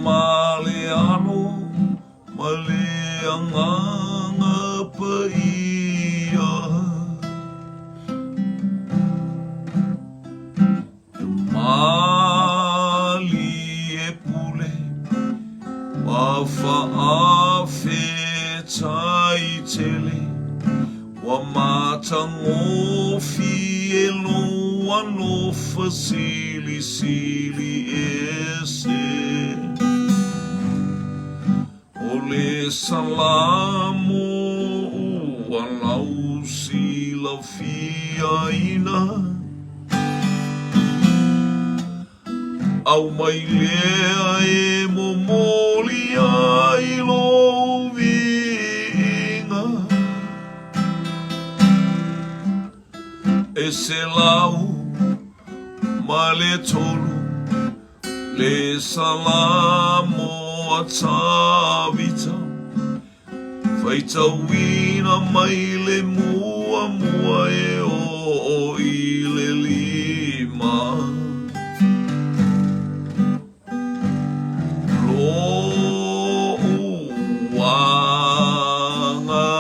Tama le Alo ma le Agaga Paia. Malie pule ma faafetai tele ua matagofie lou alofa silisili ese. O le Salamo ua lausilafiaina. Aumai lea e momoli ai lou viiga. E 103 le Salamo a Tavita, faitauina mai le muamua e oo i le lima. Lo'u agaga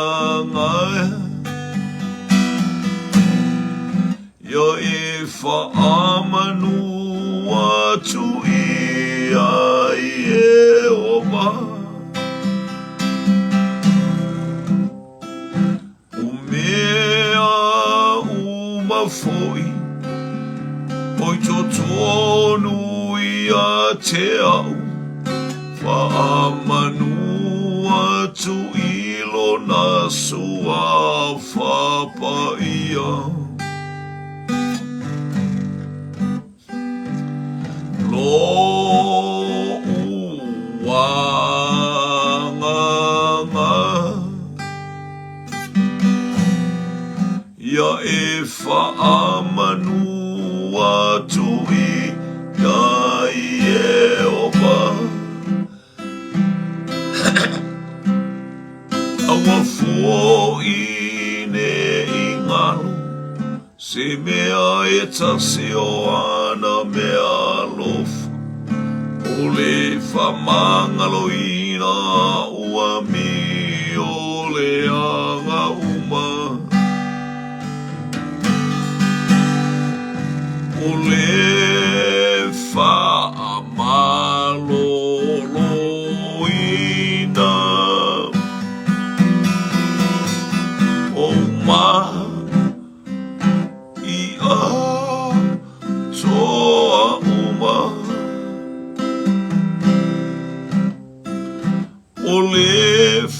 ia e faamanu atu iā Ieova. O mea uma foi o i totonu ia te au, faamanu atu i lona suafa paia. Lo'u agaga ia e faamanu atu iā Ieova. Aua foi ne i galo se mea e tasi o ana mea alofa, o le faamagaloina ua mio leaga uma. O le faamaloloina o maʻi atoa uma. O le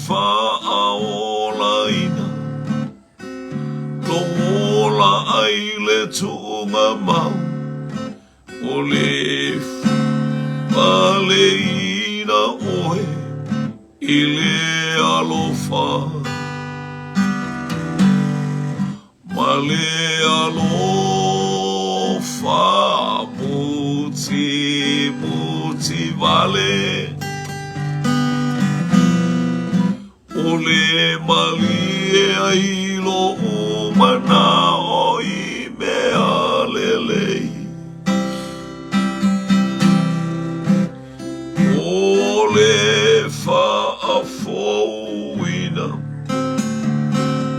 faaolaina Lou ola ai le tuuga mau, o le paleina oe i le alofa. Ma le alofa mutimuti wale. O le malie ai loʻu manaʻo i mea lelei. O le faafouina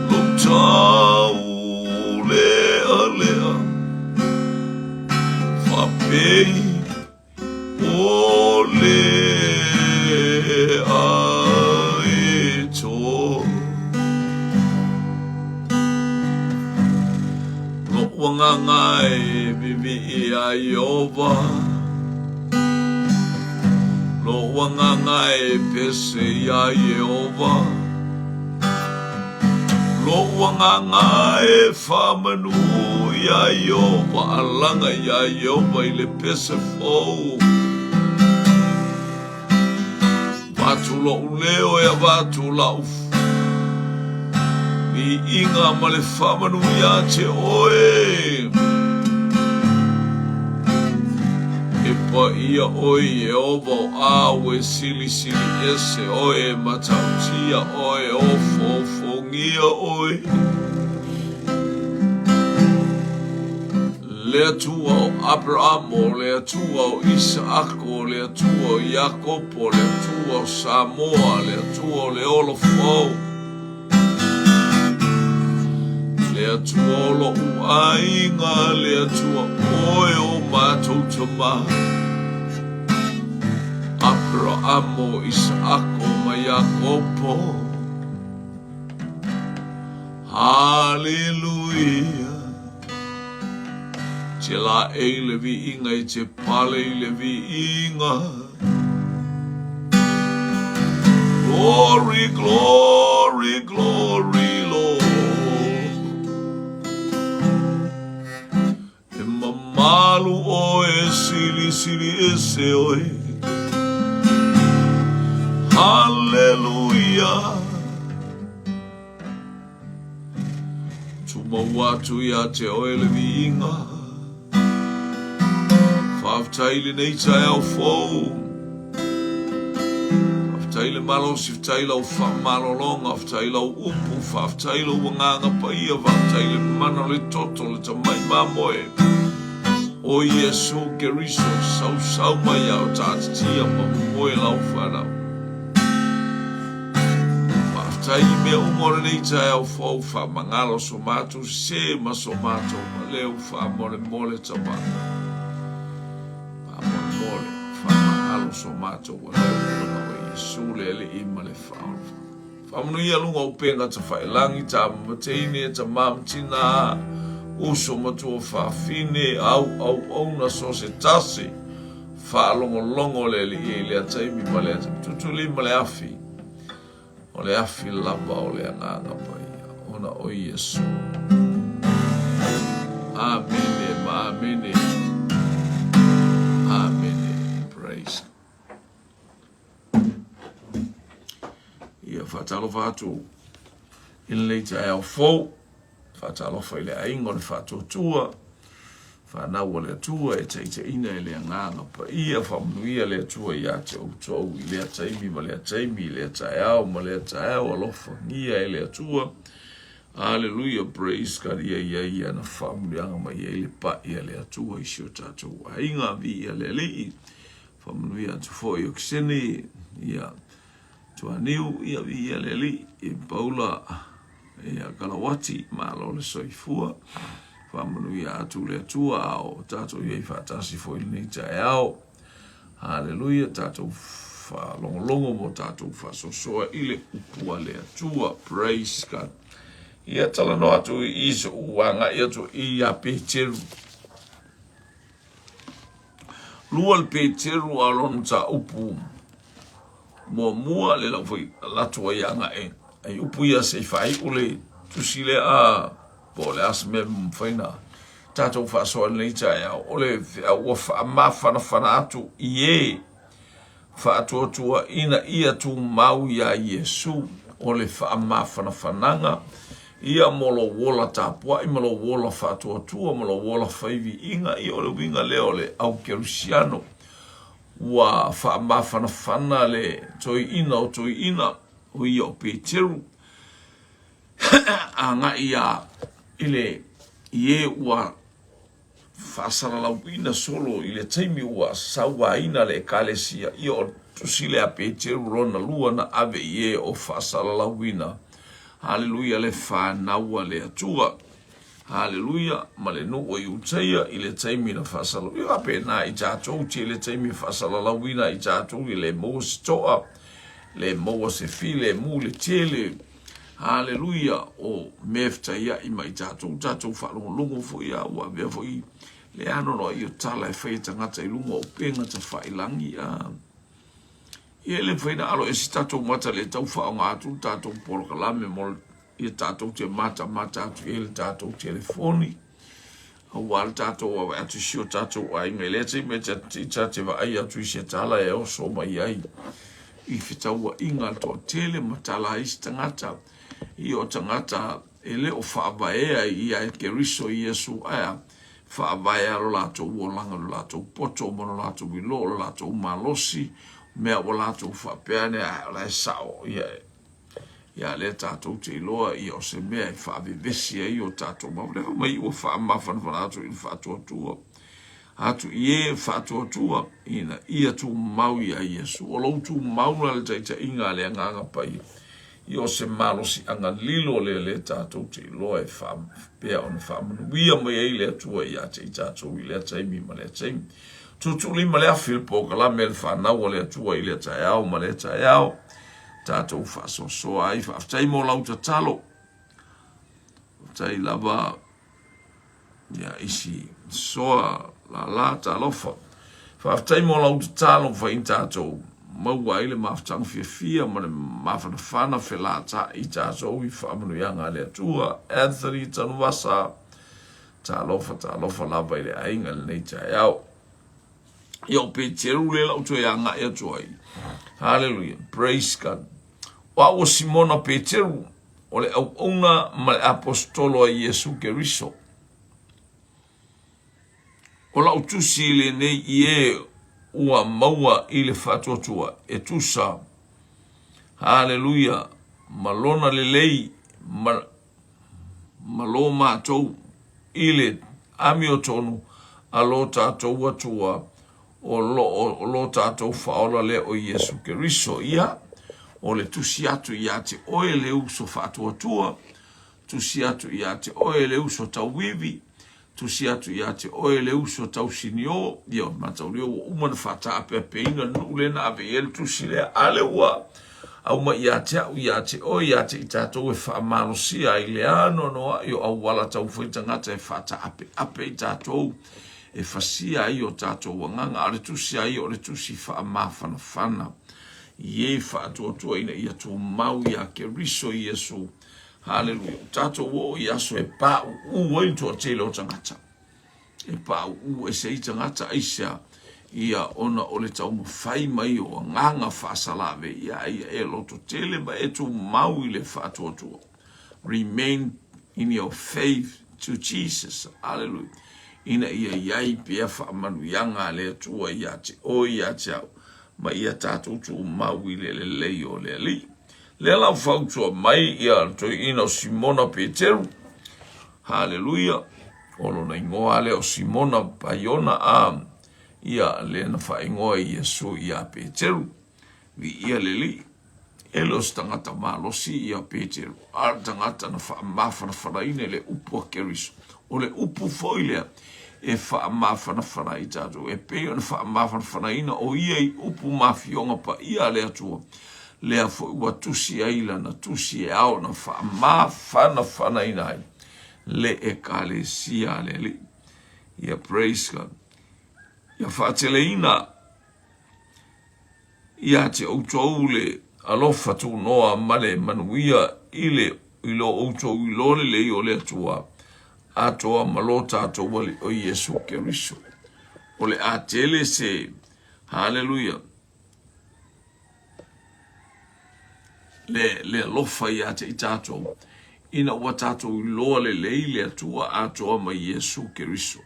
lou taulealea, faapei O le ʻaeto. Loʻu agaga e viviʻi iā Iēhova, Loʻu agaga e pese iā Iēhova, Loʻu agaga e faamanu iā Iēhova, Alaga iā Iēhova i le pese fou. Avatu loʻu leo e avatu laʻu viiga ma le faamanu iā te oe. E paia ʻoe Iēhova o āu e silisili ese ʻoe, e matautia ʻoe, e ofoofongia ʻoe. Le Atua o Aperamo, le Atua o Isaako, le Atua o Iakopo, le Atua o Samoa, le Atua o le ola fou, le Atua o lo'u aiga, le Atua oe o matou tama, Aperamo, Isaako ma Iakopo. Haleluia! Te laei le viiga i te pale i le viiga. Glory, glory, glory, Lord. E mamalu oe, silisili ese oe. Haleluia. Tumau atu ia te oe le viiga. Faafetai i lenei taeao fou. Faafetai le malosi, faafetai lau faamalologa, faafetai lau upu, faafetai lou agaga paia, faafetai le mana o le toto, le tamai mamoe. O Iesu Keriso, sausau mai a o taatitia ma moe lau whanau. Faafetai i mea uma o lenei taeao fou, faamagalo so matou sē ma so matou maleu, faamolemole tama. Faamolemole, faamagalo so matou maleu, ona o Iesu le Alii ma le Faaola. Faamanuia luga o upega tafailagi, tama ma teine, tama ma tina, uso ma tuafafine, au auauna so se tasi, Faalogologo le Alii i lea taimi ma lea taimi. Tutuli ma le afi, o le afi lava o le Agaga Paia, ona o Iesu. Amene ma amene. Amene. Praise. Ia faatalofa atu i lenei taeao fou. Faatalofa i le aiga o le faatuatua, fanau a le Atua e taitaiina e le Agaga Paia, faamanuia le Atua ia te outou i lea taimi ma lea taimi, i lea taeao ma lea taeao, alofagia e le Atua. Aleluia, praise God, ia i ai ana faamanuiaga ma i ai le pai a le Atua i si o tatou aiga, viia le Alii. Faamanuia atu foi i Okesene, ia Tuaniu, ia viia le Alii, i Paula, ia Kalawati, malo le soifua, faamanuia atu le Atua, a o tatou i ai faatasi foi i lenei taeao. Haleluia, tatou faalogologo mo tatou faasoasoa i le upu a le Atua. Praise God. Ia talanoa atu i so'u agai atu i ia Peteru. Lua le Peteru a lona mataupu muamua le lau foi latou ai agae ai upu ia se i faaiu le tusi lea a po o le a se mea e mafai ona tatou faasoa i lenei taeao o le feau ua faamafanafana atu i e faatuatua ina ia tumau iā Iesu o le faamafanafanaga ia mo lou ola tapuai ma lou ola faatuatua ma lou ola fai viiga ia o le uiga lea o le au kerisiano ua faamafanafana le toeaina o toeaina o ia o Peteru agai ia i le i e ua faasalalauina solo i le taimi ua sauaina le Ekalesia, ia o le tusi lea a Peteru lona lua na ave i e o faasalalauina. Haleluia le fanau a le Atua. Haleluia ma le nuu o Iutaia i le taimi na faasalalau. Ia faapena i tatou tele taimi e faasalalauina i tatou i le maua se toa, le maua se filemu le tele. Haleluia o mea e fetaiai ma i tatou, tatou faalogologo foi a ua avea foi le anoanoai o tala e fai e tagata i luga o upega tafailangi a. Ia e le mafai ona alo ese tatou mata le tau faaaoga atu le tatou polokalame mo ia tatou te matamata atu i ai le tatou telefoni aua le tatou vaavaai atu i si o tatou aiga i lea taimi e ta te vaai atu i se tala e oso mai ai i fetauaiga a le toatele ma tala ai isi tagata i o tagata e le o faavaea i ia e Keriso Iesu ae faavaea lo latou olaga lo latou poto ma lo latou iloa lo latou malosi mea ua latou faapea ane ae o la e sao ia. Ia lea tatou te iloa ia o se mea e faavevesi ai o tatou mau. Lea mai ua faamafanafana atu i le faatuatua. Atu i e faatuatua ina ia tumau ia Iesu. O lou tumau la le taitaiga a le Agaga Paia. Ia o se malosiaga lilo lea lea tatou te iloa e faapea ona faamanuia mai ai le Atua ia te i tatou i lea taimi ma lea taimi. Tuutuulima le afi le polokalame a le fanau a le Atua i lea taeao ma lea taeao. Tatou faasoasoa ai. Faafetai mo lau tatalo. Faafetai lava ia isi soa lala talofa. Faafetai mo lau tatalo fai tatou maua ai le mafutaga fiafia ma le mafanafana felata'i tatou i faamanuiaga a le Atua. Anthony Tanuvasa, talofa talofa lava i le aiga i lenei taeao. Ia o Peteru lea lau toe agai atu ai. Hallelujah. Praise God. O au o Simona Peteru, o le auauna ma le aposetolo a Iesu Keriso. O lau tusi lenei i e ua maua i le faatuatua e tusa, haleluia, ma lona lelei ma, ma lo matou i le amiotonu a lo tatou Atua o lo, o lo tatou Faaola lea o Iesu Keriso. Ia, o le tusi atu ia te oe le uso faatuatua, tusi atu ia te oe le uso tauivi, tusi atu ia te oe le uso tausiniō, ia, mataulia ua uma ona faataapeapeina le nuu lea na ave i ai le tusi lea, a lea ua aumai ia te au, ia te oe, ia te i tatou e faamalosia ai le anoanoai o auala taufai tagata e faataapeape i tatou, e fasia ai o tatou agaga, a o le tusi a ia o le tusi faamafanafana i e faatuatua ina ia tumau ia Keriso Iesu. Haleluia. O tatou oo i aso e pauu ai le toatele o tagata. E pauu ese ai tagata aisea ia ona o le taumafai mai o agaga faasalave ia ia e loto tele ma e tumau i le faatuatua. Remain in your faith to Jesus. Hallelujah. Ina ia iai pea faamanuiaga a le Atua ia te oe ia te au, ma ia tatou tumau i le lelei o le Alii. Lea la fautua mai ia le toeaina o Simona Peteru. Haleluia. O lona igoa lea o Simona Paiona a ia lea na faaigoa i Iesu ia Peteru. Viia le Alii. E le o se tagata malosi ia Peteru, a o le tagata na faamafanafanaina i le upu a Keriso. O le upu foi lea e faamafanafana ai tatou, e pei ona faamafanafanaina o ia i upu ma afioga paia a le Atua, lea foi ua tusi ai lana tusi e ao ona faamafanafanaina ai le Ekalesia a le Alii. Ia praise God. Ia faateleina Ia te outou le alofa tunoa ma le manuia i le i lo outou iloa lelei o le Atua atoa ma lo tatou Alii o Iesu Keriso. O le a tele se Haleluia le, le alofa ia te i tatou ina ua tatou iloa lelei le Atua atoa ma Iesu Keriso.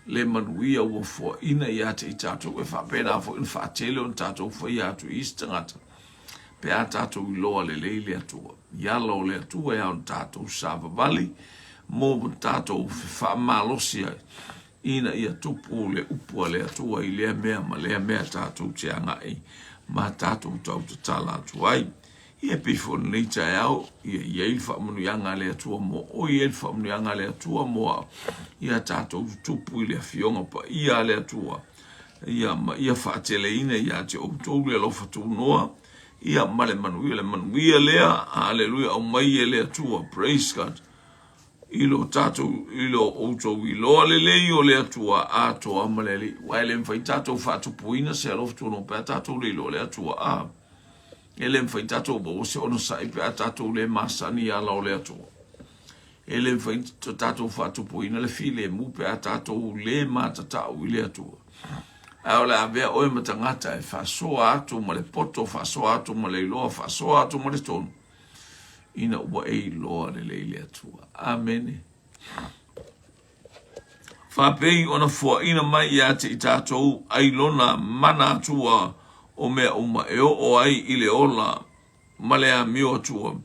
Le manuia ua foaina ia te i tatou, e faapena foi ona faatele ona tatou faia atu i isi tagata, pe a tatou iloa lelei le Atua. I ala o le Atua e ao ona tatou savavali mo tatou fefaamalosi ai, ina ia tupu le upu a le Atua i lea mea ma lea mea tatou te agai ma tatou tautatala atu ai. Ia e pei foi o lenei taeao, ia i ai le faamanuiaga a le Atua mo oe, ia i ai le faamanuiaga a le Atua mo au, ia tatou tutupu i le afioga paia a le Atua, ia ma ia faateleina ia te outou le alofa tunoa, ia ma le manuia, le manuia lea, haleluia, aumai e le Atua, praise God, i lo tatou, i lo outou iloa lelei o le Atua atoa ma le Alii. Aua e le mafai tatou faatupuina se alofa tunoa pe a tatou le iloa le Atua. A. E le mafai tatou maua se onosai pe a tatou le masani i ala o le Atua. E le mafai tatou faatupuina le filemu pe a tatou le matatau i le Atua. Ae o le a avea oe ma tagata e faasoa atu ma le poto, faasoa atu ma le iloa, faasoa atu ma le tonu, ina ua e iloa lelei le Atua. Amene. Faapei ona fuaina mai ia te i tatou ai lona mana Atua o mea uma e oo ai i le ola ma le amio Atua.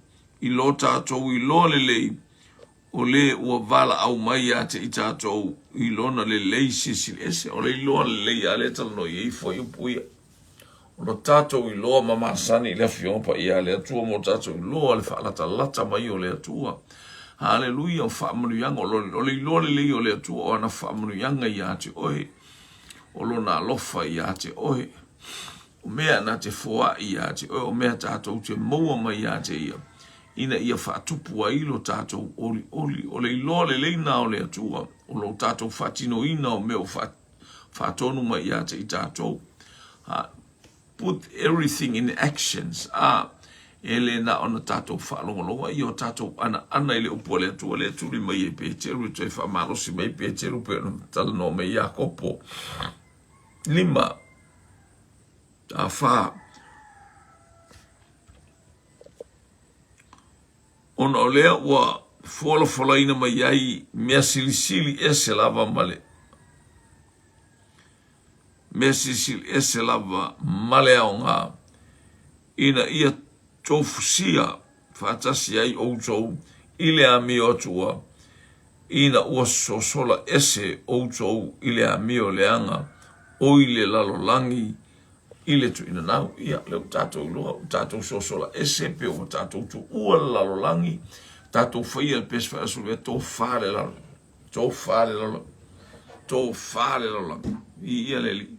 I lo tatou iloa lelei, o le ua valaau mai ia te i tatou i lona lelei silisili ese. O le iloa lelei a lea e talanoa i ai fuaiupu ia. O lo tatou iloa ma masani i le Afioga Paia a le Atua ma o tatou iloa le faalatalata mai o le Atua. Haleluia, o faamanuiaga, o le iloa lelei o le Atua, o ana faamanuiaga ia te oe, o lona alofa ia te oe. O mea na te foai ia te oe, o mea tatou te maua mai ia te ia, ina ia faatupu ai lo tatou olioli. O le iloa lelei na o le Atua, o lo tatou faatinoina o mea o faatonu mai ia te i tatou. Put everything in actions. A, e le na ona tatou faalogologo ia o tatou anaana i le upu a le Atua lea e tuli mai e Peteru, e toe faamalosi mai Peteru pe ona talanoa mai Iakopo. 5, 4. Ona o lea ua folafolaina mai ai mea silisili ese lava ma le mea silisili ese lava ma le aoga, ina ia tofusia faatasi ai outou i le amio Atua, ina ua sosola ese outou i le amio leaga o i le lalolagi i le tuuina Ia, lea ua tatou iloa, ua tatou sosola ese pe ua tatou tuua le lalolagi, tatou faia le pesi faasolo e tofa le lalo, tofa le lalo, tofa le lalolagi. Viia le Alii.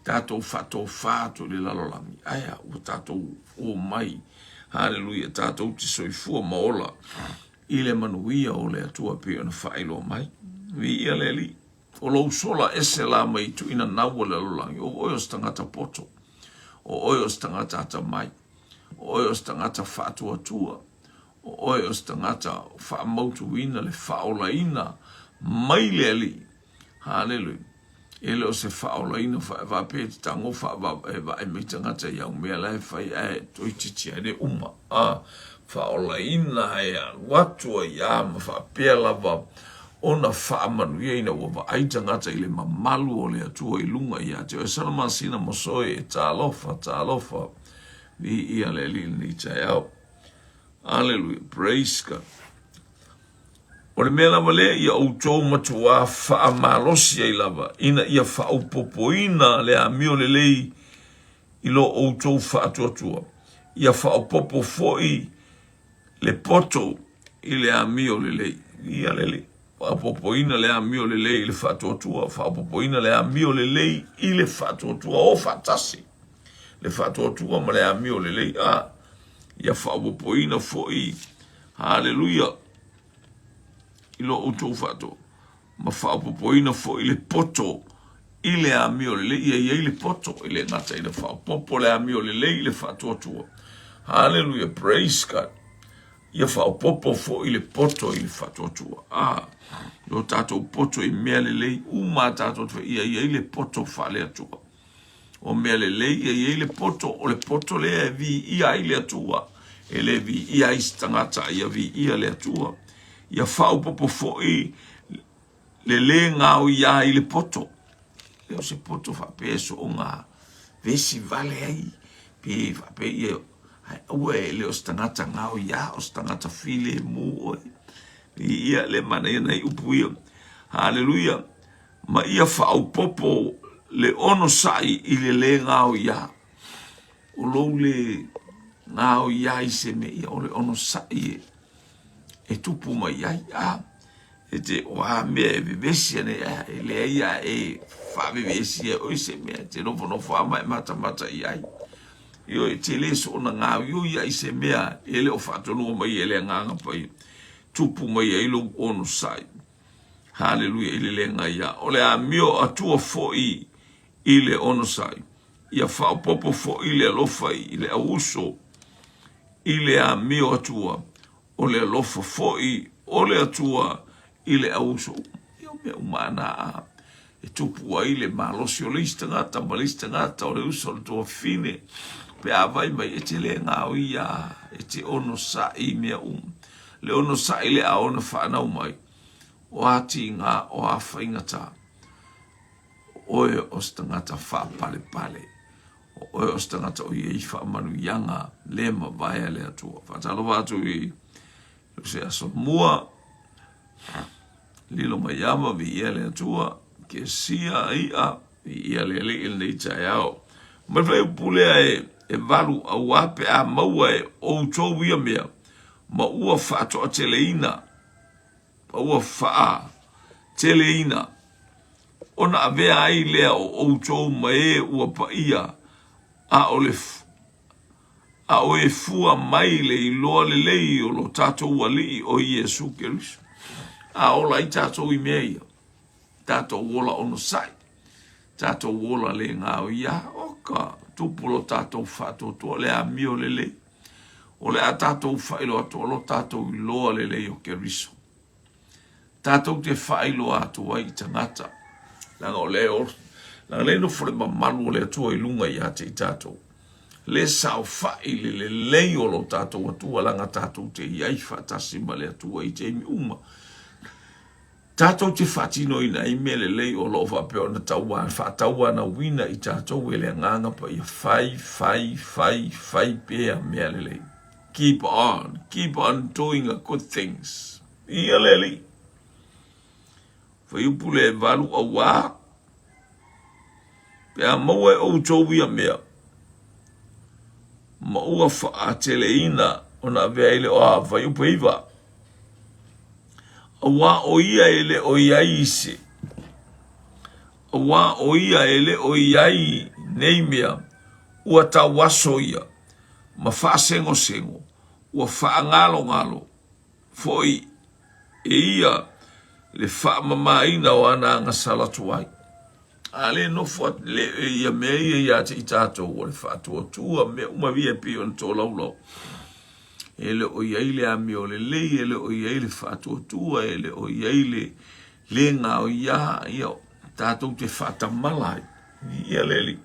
Tatou faatofa atu i le lalolagi. Ae a, ua tatou omai. Haleluia, tatou te soifua ma ola i le manuia o le Atua pei ona faailoa mai. Viia le Alii. O lou sola ese la mai tuuina nau o le lalolagi, o oe o se tagata poto, o oe o se tagata atamai, o oe o se tagata faatuatua, o oe o se tagata faamautuina le faaolaina mai le Alii. Haleluia. E le o se faaolaina faapea e te tago e vaai mai tagata i au mea la e fai ae toeitiiti ai le uma. A faaolaina e alu atu ai lava ma faapea lava ona faamanuia ina ua vaai tagata i le mamalu o le Atua i luga ia te oe. Salamasina Mosoe e talofa, talofa, viia le Alii i lenei taeao. Aleluia, praise God. O le mea lava lea ia outou matuā faamalosi ai lava, ina ia faaopoopoina le amio lelei i lo outou faatuatua, ia faaopoopo foi le poto i le amio lelei. Ia lelei. Faaopoopoina le amio lelei i le faatuatua, faaopoopoina le amio lelei i le faatuatua, o faatasi le faatuatua ma le amio lelei. A, ia faaopoopoina foi, haleluia, i lo outou faatuatua, ma faaopoopoina foi le poto i le amio lelei. Ia i ai le poto, e le gata ina faaopoopo le amio lelei i le faatuatua. Haleluia, praise God. Ia faaopoopo foi le poto i le faatuatua. Ah, lo tatou poto i mea lelei uma a tatou te ia i ai le poto faale-Atua. O mea lelei ia i ai le poto, o le poto lea e viia ai le Atua. E le viia ai se tagata, ia viia le Atua. Ia faaopoopo foi le lē gaoia ai le poto. E le o se poto faapea e soona vesi vale ai, pe faapea ia, ae aua e le o se tagata gaoia, o se tagata filemu oe. Viia le manaia nai upu ia. Haleluia. Ma ia faaopoopo le onosai i le lē gaoia. O lou le gaoia i se mea ia, o le onosai e tupu mai ai. A, e te, o a mea e vevesi ane ai, e leai a e faavevesi ai oe se mea, e te nofonofo lava ma e matamata i ai. Ioe, e te le soona gaoioi ai i se mea e le o faatonuga mai e le Agaga Paia, tupu mai ai lou onosai. Haleluia i le le gaia. O le amio atua foi i le onosai. Ia faaopoopo foi le alofa i le auuso i le amio atua. O le alofa foi o le Atua i le auuso uma. Ia o mea uma na a e tupu ai le malosi o le isi tagata ma le isi tagata, o le uso o le tuafafine, pe a vai mai e te le gaoia, e te onosai i mea uma. Le onosai le a ona whanau mai, o a tiga, o a faigata, o oe o se tagata faapalepale. O oe o se tagata o i ai faamanuiaga le mavae a le Atua. Faatalofa atu i se aso mua, lilo mai ama, viia le Atua, kesia i'a, viia le Alii i lenei taeao. Mai le fuaiupu lea e, e valu, auā pe a maua e outou ia mea, ma ua faatoateleina, ma ua faateleina, ona avea ai lea o outou ma e ua paia, a o le a o e fua mai le iloa lelei o lo tatou Alii o Iesu Keriso. A ola ai tatou i mea ia, tatou ola onosai, tatou ola le gaoia, oka, tupu lo tatou faatuatua, le amio lelei. O le a tatou faailoa atu o lo tatou iloa lelei o Keriso. Tatou te faailoa atu ai i tagata, leaga o lea e leaga lea e nofo le mamalu o le Atua i luga ia te i tatou. Le saofai le lelei o lo tatou Atua, leaga tatou te i ai faatasi ma le Atua i taimi uma. Tatou te faatinoina ai mea lelei o lo o faapea ona tauā, faatauanauina i tatou e le Agaga Paia, fai, fai, fai, fai pea mea lelei. Keep on, keep on doing a good things. Ia le Alii. Fuaiupu le valu auā. Pe a maua e outou ia mea, ma ua faateleina ona avea ai le oa fuaiupu e iva. Auā o ia e le o i ai se, auā o ia e le o i ai nei mea, ua tauaso ia, ma faasegosego, ua faagalogalo foi e ia le faamamaina o ana agasala tuai. A le nofo atu le ia mea ia ia te i tatou o le faatuatua mea uma ia e pei ona tolaulau. E le o i ai le amio lelei, e le o i ai le faatuatua, e le o i ai le le gaoia, ia tatou te faatamala ai. Ia le Alii.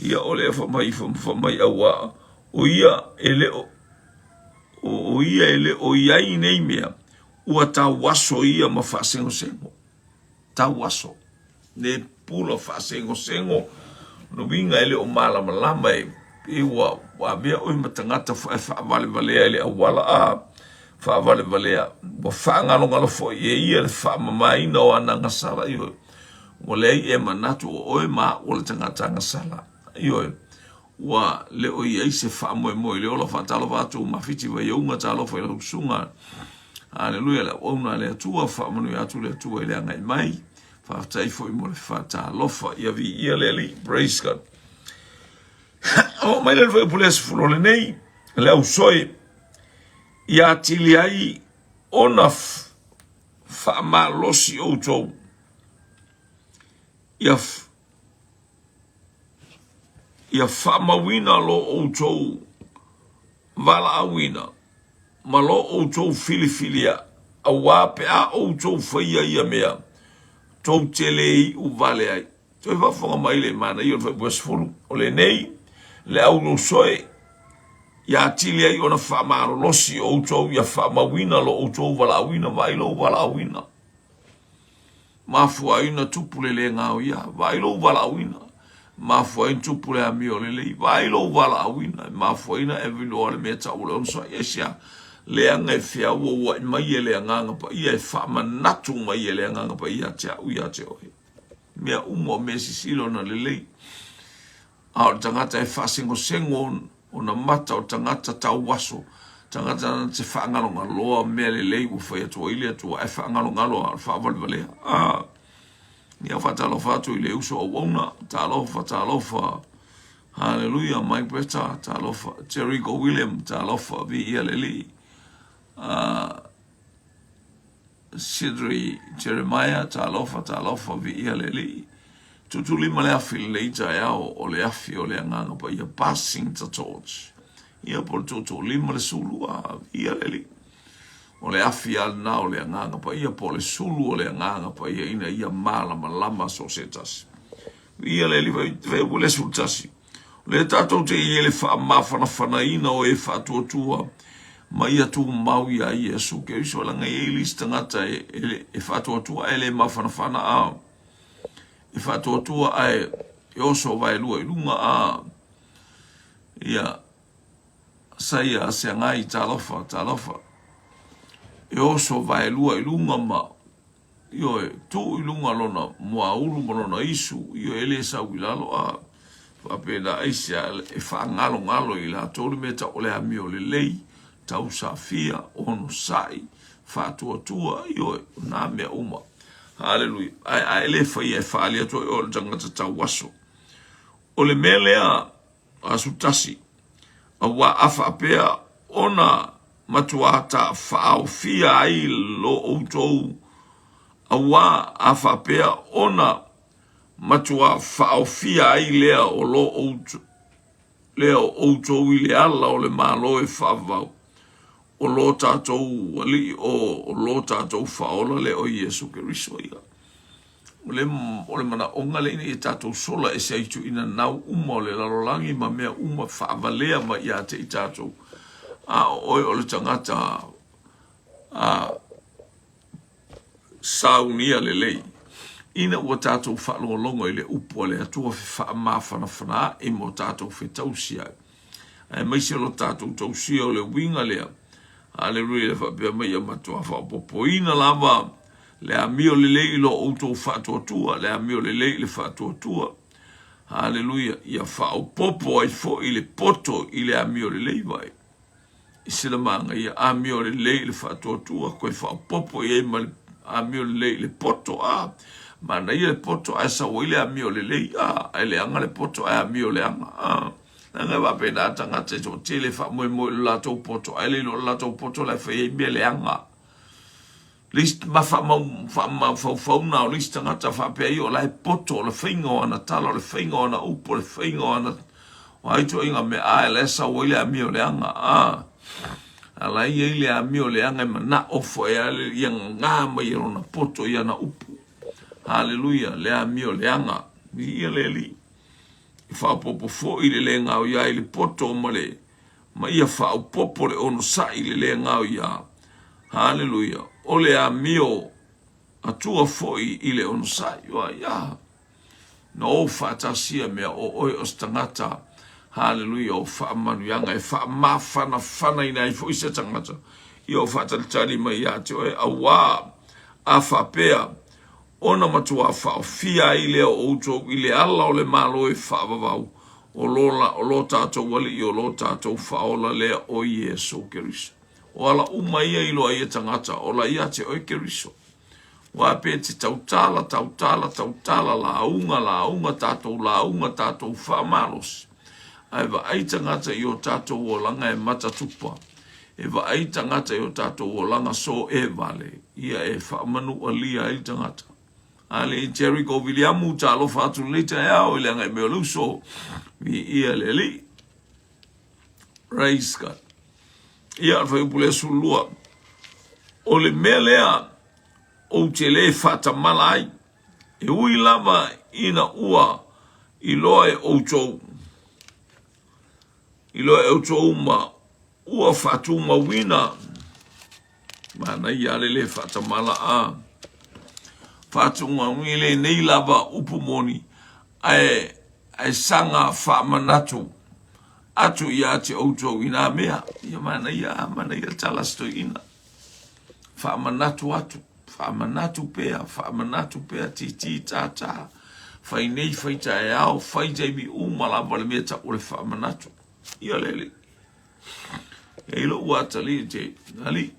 Ia o le fai mai, fai mai auā, o ia e le o, o ia e le o i ai nei mea, ua tauaso ia ma faasegosego. Tauaso. Le pula faasegosego, lona uiga e le o malamalama e pei ua avea oe ma tagata e faavalevalea i le auala a faavalevalea, ua faagalogalo foi e ia le faamamaina o ana agasala, ioe, ua leai e manatu o oe ma au o le tagata agasala, ioe, ua le o i ai se faamoemoe i le ola. Faatalofa atu Mafiti Vaiauga, talofa i lau susuga. Aleluia, le auauna a le Atua, faamanuia atu le Atua i le agai mai. Faafetai foi mo le faatalofa. Ia viia le Alii. Praise God. Oo mai le fuaiupu le 10 o lenei, le ausoe, ia atili ai ona faamalosi outou, ia ia faamauina lo outou valaauina ma lo outou filifilia, auā pe a outou faia ia mea, tou te le iu vale ai. Toe faafofoga mai le manaia o le fuaiupu 10, o lenei le aulosoe ia atili ai ona faamalolosi outou, ia faamauina lo outou valaauina, vaai lou valaauina. Mafua ai ona tupu le le gaoia, vaai lou valaauina. Mafua ai ona tupu le amio lelei, vaai lou valaauina. E mafua ai ona e iloa le mea tau o le onosai. Aisea? Leaga e feauaua'i mai e le Agaga Paia, e faamanatu mai e le Agaga Paia ia te au ia te oe. Mea uma o mea sisila ona lelei. A o le tagata e faasegosego ona mata, o le tagata tauaso, tagata na te faagalogaloa mea lelei ua fai atu ai le Atua, ae faagalogalo a o le faavalevalea. Ah, ia faatalofa atu i le uso auauna, talofa, talofa, haleluia, Mike Bretta, talofa, Jericho William, talofa, viia le Alii. Ah, Sidri Jeremiah, Talofa, talofa, viia le Alii. Tuutuulima le afi i lenei taeao o le afi o le Agaga Paia, passing the torch. Ia po o le tuutuulima le sulu, a, viia le Alii. O le afi lava lena o le Agaga Paia, po o le sulu o le Agaga Paia ina ia malamalama so o se tasi. Viia le Alii, fai ua le 11. O lea tatou te i ai le faamafanafanaina o e faatuatua ma ia tumau iā Iesu Keriso, leaga e i ai le isi tagata e, e, e faatuatua ae le mafanafana, a e faatuatua ae e oso vaelua i luga, a. Ia, saia seagai, talofa, talofa. E oso vaelua i luga ma, ioe, tuu i luga lona muaulu ma lona isu, ioe, e le sau i lalo, a faapena aisea e faagalogalo i latou le mea tau o le amio lelei, tausafia, onosai, faatuatua, ioe, o nā mea uma. Haleluia. Ae a e le faia e faaali atu ai oe o le tagata tauaso. O le mea lea, aso tasi, auā a faapea ona matuā ta faaofia ai lo outou, auā a faapea ona matuā faaofia ai lea o lo outou, lea o outou i le ala o le Malo e faavavau, o lo tatou Alii o lo tatou Faaola lea o Iesu Keriso ia. O le, o le manaoga lea ina ia tatou sola ese ai tuuina nau uma o le lalolagi ma mea uma faavalea mai ia te i tatou. A o oe o le tagata a saunia lelei. Ina ua tatou faalogologo i le upu a le Atua fefaamafanafana ae mo tatou fetausi ai. Aemaise lo tatou tausia o le uiga lea. Aleluia, le faapea mai ia matua faaopoopoina lava le amio lelei i lo outou faatuatua, le amio lelei i le faatuatua. Aleluia, ia faaopoopo ai foi le poto i le amio lelei vai. I se le manaia amio lelei i le faatuatua, toe faaopoopo i ai ma le amio lelei i le poto. A manaia le poto ae sau ai le amio lelei, a ae leaga le poto ae amio leaga. A leaga e faapena tagata e toatele e faamoemoe i lo latou poto, ae le iloa o le latou poto la e fai ai mea leaga. Le isi ma faamaufaufauga o le isi tagata faapea ia o la e poto, o le faiga o ana tala, o le faiga o ana upu, o le faiga o ana o a ituaiga mea, a la e sau ai le amio leaga, a a la e i ai le amio leaga e manao foi a ia gagā mai e lona poto i ana upu. Haleluia, le amio leaga. Viia le Alii. E faaopoopo foi le le gaoia i le poto ma le ma ia faaopoopo le onosai i le le gaoia. Haleluia. O le amio atua foi i le onosai. Ua ia. Na ou faatasi ia mea o oe o se tagata. Haleluia. O faamanuiaga e faamafanafanaina ai foi se tagata. Ia o faatalitali mai ia te oe auā a faapea ona matuā faaofia ai lea o outou i le ala o le Malo e faavavau, o lo la, o lo tatou Alii, o lo tatou Faaola lea o Iesu Keriso. O ala uma ia i loa ia tagata, ola ia te oe Keriso. Ua pe te tautala, tautala, tautala, lauga, lauga, tatou lauga, tatou faamalosi. Ae vaai tagata i o tatou olaga e matatupa. E vaai tagata i o tatou olaga so e vale, ia e faamanualia ai tagata. Ale Jericho Viliamu, talofa atu lenei taeao i le agai mai o le uso. Viia le Alii. Praise God. Ia, o le fuaiupu lea 12. O le mea lea ou te le faatamala ai, e ui lava ina ua iloa e outou, iloa e outou ma ua faatumauina, manaia le le faatamala a, faatumauina lenei lava upu moni, ae, ae saga faamanatu atu ia te outou i nā mea. Ia manaia, manaia le tala a se toeaina. Faamanatu atu, faamanatu pea, faamanatu pea, titi tātā, fai nei, fai taeao, fai taimi uma lava le mea tau o le faamanatu. Ia le alii. E i lou atalii te alii,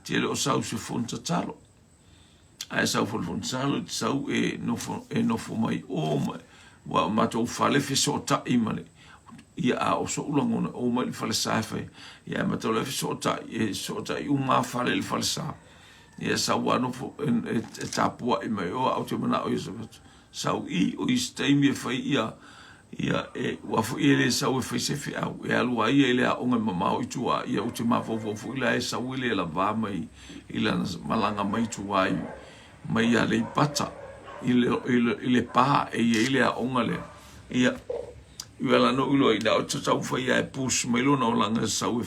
te le o sau se fono tatalo. Ae sau foi le fono tatalo, te sau e nofo, e nofo mai o ma, ua matou fale fesootai ma le, ia a o so'u lagona o mai le falesa e fai, ia e matou le fesootai, e fesootai uma lava fale i le falesa. Ia sau lava nofo, e, e, e tapuai mai o, a ou te manao ia sau i, o isi taimi e fai ia, ia e, ua foi e le sau e fai se feau, e alu lava ia i le aoga e mamao i tua, ia ou te mafaufau foi la e sau e le lavā mai i lana malaga mai tua i, mai Aleipata i le, i le, i Lepa e i ai le aoga lea. Ia, i ala no iloa ina o te taumafai ia e push mai lona olaga e sau e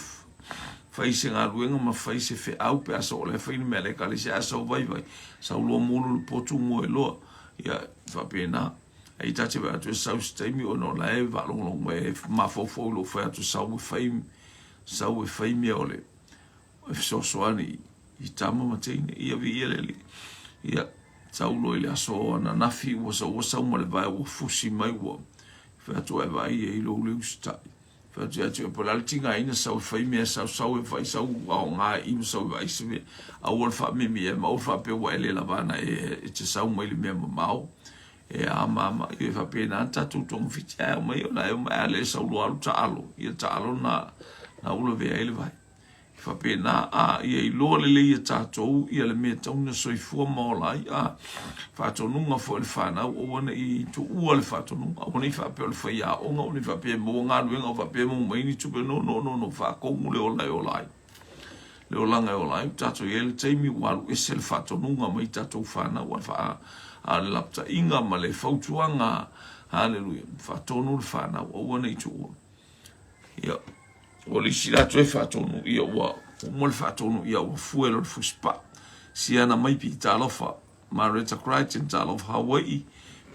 fai se galuega ma fai se feau pe a sau o la e fai ni mea a le ekalesia, a sau vaivai, sau loa mulu le potu moe loa, ia, faapena. Ai ta te vaai atu e sau se taimi ona o la e faalogologo mai e mafaufau i lou fai atu sau e fai sau e fai mea o le e fesoasoani i tama ma teine. Ia viia le Alii. Ia sau loa i le aso ananafi ua sau ua sau ma le vae ua fusi mai ua fai atu e vaai i ai lou le usitai. Fai atu ia te oe, po o le a le tigaina sau e fai mea, sau, sau e fai, sau aoga i ma sau e vaai se mea. Aua le faamemia ma aua le faapea ua e le lava ana e, e te sau mai le mea mamao. E a mama, e faapena na tatou togafiti ae omai ona e omai a le sau loa alu taalo, ia taalo na, na ua lavea ai le vai. E faapena, a ia iloa lelei e tatou ia le mea e tatau ona soifua ma ola ai, a faatonuga foi a le fanau, aua ne i tuua le faatonuga, aua ne i faapea o le faiaoga, aua ne i faapea e maua galuega, aua faapea e maua mai ni tupe, no, no, no, no, faatonu le ola e ola ai. Le olaga e ola ai, ua tatou i ai le taimi ua alu ese le faatonuga mai tatou fanau, a faa, a le lapataiga ma le fautuaga, haleluia, faatonu le fanau, aua ne i tuua. Ia, o le isi latou e faatonu, ia ua uma le faatonu, ia ua fue loa le fusipaa. Siana mai pi talofa, Mareta Crichton, talofa Hawaii,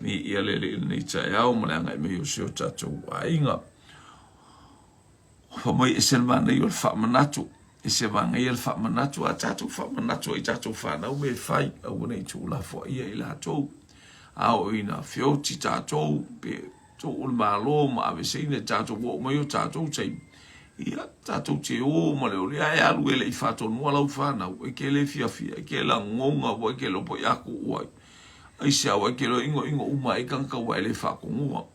mi ia le alii i lenei taeao ma le agai mai o si o tatou aiga. Fa mai ese le manaia o le faamanatu, ese manaia le faamanatu, a tatou faamanatu ai tatou fanau me fai, aua ne i tuulafoaia i latou. A oo ina feoti tatou, pe tuu le Malo ma aveeseina i tatou ua oo mai o tatou taimi, ia, tatou te o ma le ole, ae alu e le i faatonuina lau fanau, e te le fiafia, e te lagona ua e te iloa po i a kuu ai. Aisea ua e te iloa inoino uma ai tagata ua e le faatonua.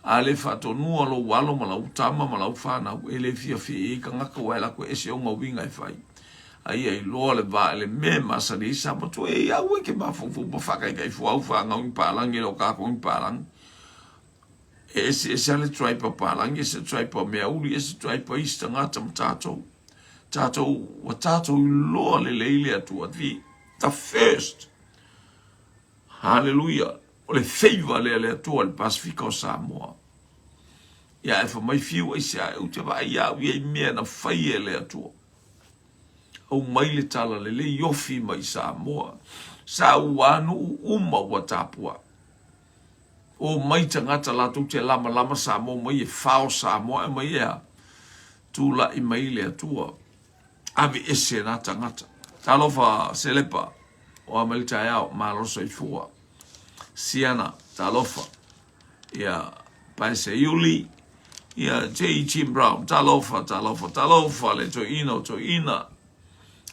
A le faatonua lou alo ma lau tama ma lau fanau, e le fiafia i ai tagata ua e latou ese ona uiga e fai. A ia iloa le va i le mea e masani ai sa matua e ia aua e te mafaufau ma faataitaifua au fanau ni palagi e le o tatou ni palagi. E eseese lava le tribe a palagi, ese le tribe a meauli, ese le tribe a isi tagata ma tatou. Tatou, ua tatou iloa lelei le Atua. The, the first. Hallelujah. O le favor lea le Atua i le Pasifika o Samoa. Ia e fai mai fiu aisea, ou te vaai au i ai mea na fai e le Atua. Aumai le tala lelei ofi mai i Samoa. Sa ua nuu uma ua tapuai. Omai tagata latou te lamalama Samoa mai e fao Samoa e mai ea tulai mai le Atua ave ese na tagata. Talofa Selepa o a mai le taeao malo soifua. Siana talofa ia Paese Iuli ia J. Jim Brown talofa talofa talofa le toeaina o toeaina.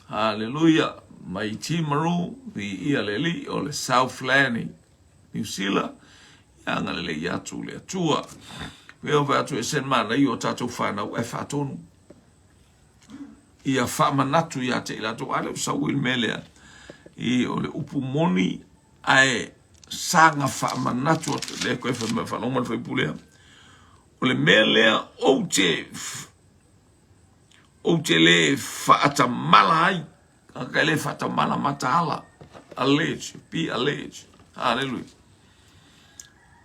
Haleluia mai Timaru viia le Alii o le Southland Niu Sila, ia agalelei atu le Atua. Pei ona fai atu, ese le manaia o tatou fanau ae faatonu. Ia faamanatu ia te i latou, a lea ua sau ai le mea lea, i o le upu moni, ae saga faamanatu atu, lea koe fai mai, faalogo mai le faipule lea. O le mea lea ou te, ou te le faatamala ai, Tagata e le faatamala mataala, allege, be allege. Haleluia.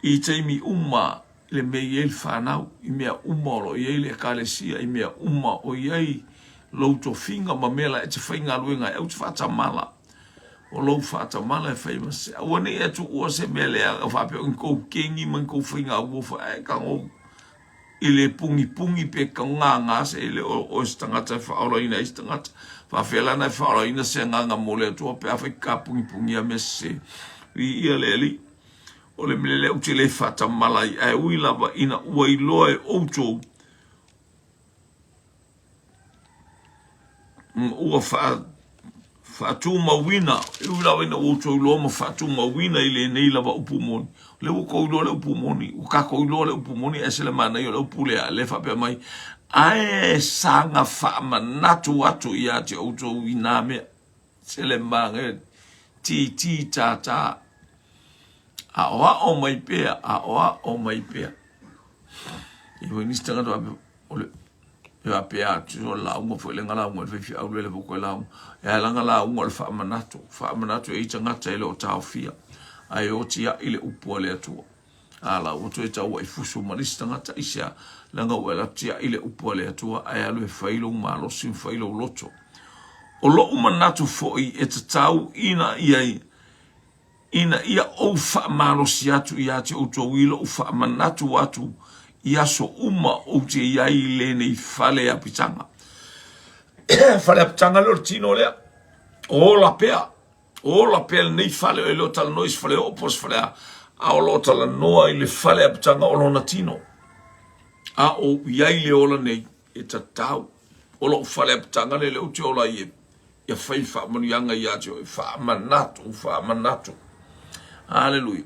I taimi uma i le mea i ai le fanau, i mea uma o lo o i ai le ekalesia, i mea uma o i ai lou tofiga ma mea la e te faigaluega ai, aua te faatamala. O lou faatamala e fai ma se, aua ne i e tuua se mea lea faapea o ni kou kegi ma ni kou faiga auofa, ae tago i le pugipugi pe gagā se e le o oe se tagata e faaolaina ai se tagata. Faafefea la ona e faaolaina se agaga mo le Atua pe afai ka pugipugia mea sese. Viia le Alii. O le mea lea ou te le faatamala ai, ae ui lava ina ua iloa e outou ua faatumauina, e ui lava ina ua outou iloa ma faatumauina i lenei lava upu moni. O lea ua outou iloa le upu moni, ua tatou iloa le upu moni, ae ese le manaia o le upu lea, lea e faapea mai, ae saga faamanatu atu ia te outou i nā mea. Se le manaia, titi tātā, aoao mai pea, aoao mai pea. E foi nisi tagata faapea, o le e faapea atu o le lauga foi lenga lauga le faifeau lele foi koe lauga e ala ona lauga o le faamanatu faamanatu e i tagata e le o taofia ae o tiai le upu a le Atua a la ua toe tauai fusu ma le isi tagata aisea leaga ua alu atu tiai le upu a le Atua ae alu e fai lou malosi ma fai lou loto o lou manatu foi e tatau ina ia Ina ia ou faamalosi atu ia te outou i lou faamanatu atu i aso uma ou te i ai i lenei fale apitaga. Fale apitaga lea o le tino lea. Ola pea. Ola pea lenei fale e le o talanoa i se fale oo po o se fale a, a o lo o talanoa i le fale apitaga o lona tino. A o i ai le ola nei e tatau. O lou fale apitaga lea lea ou te ola ai e ia fai faamanuiaga ia te oe. Faamanatu, faamanatu. Hallelujah.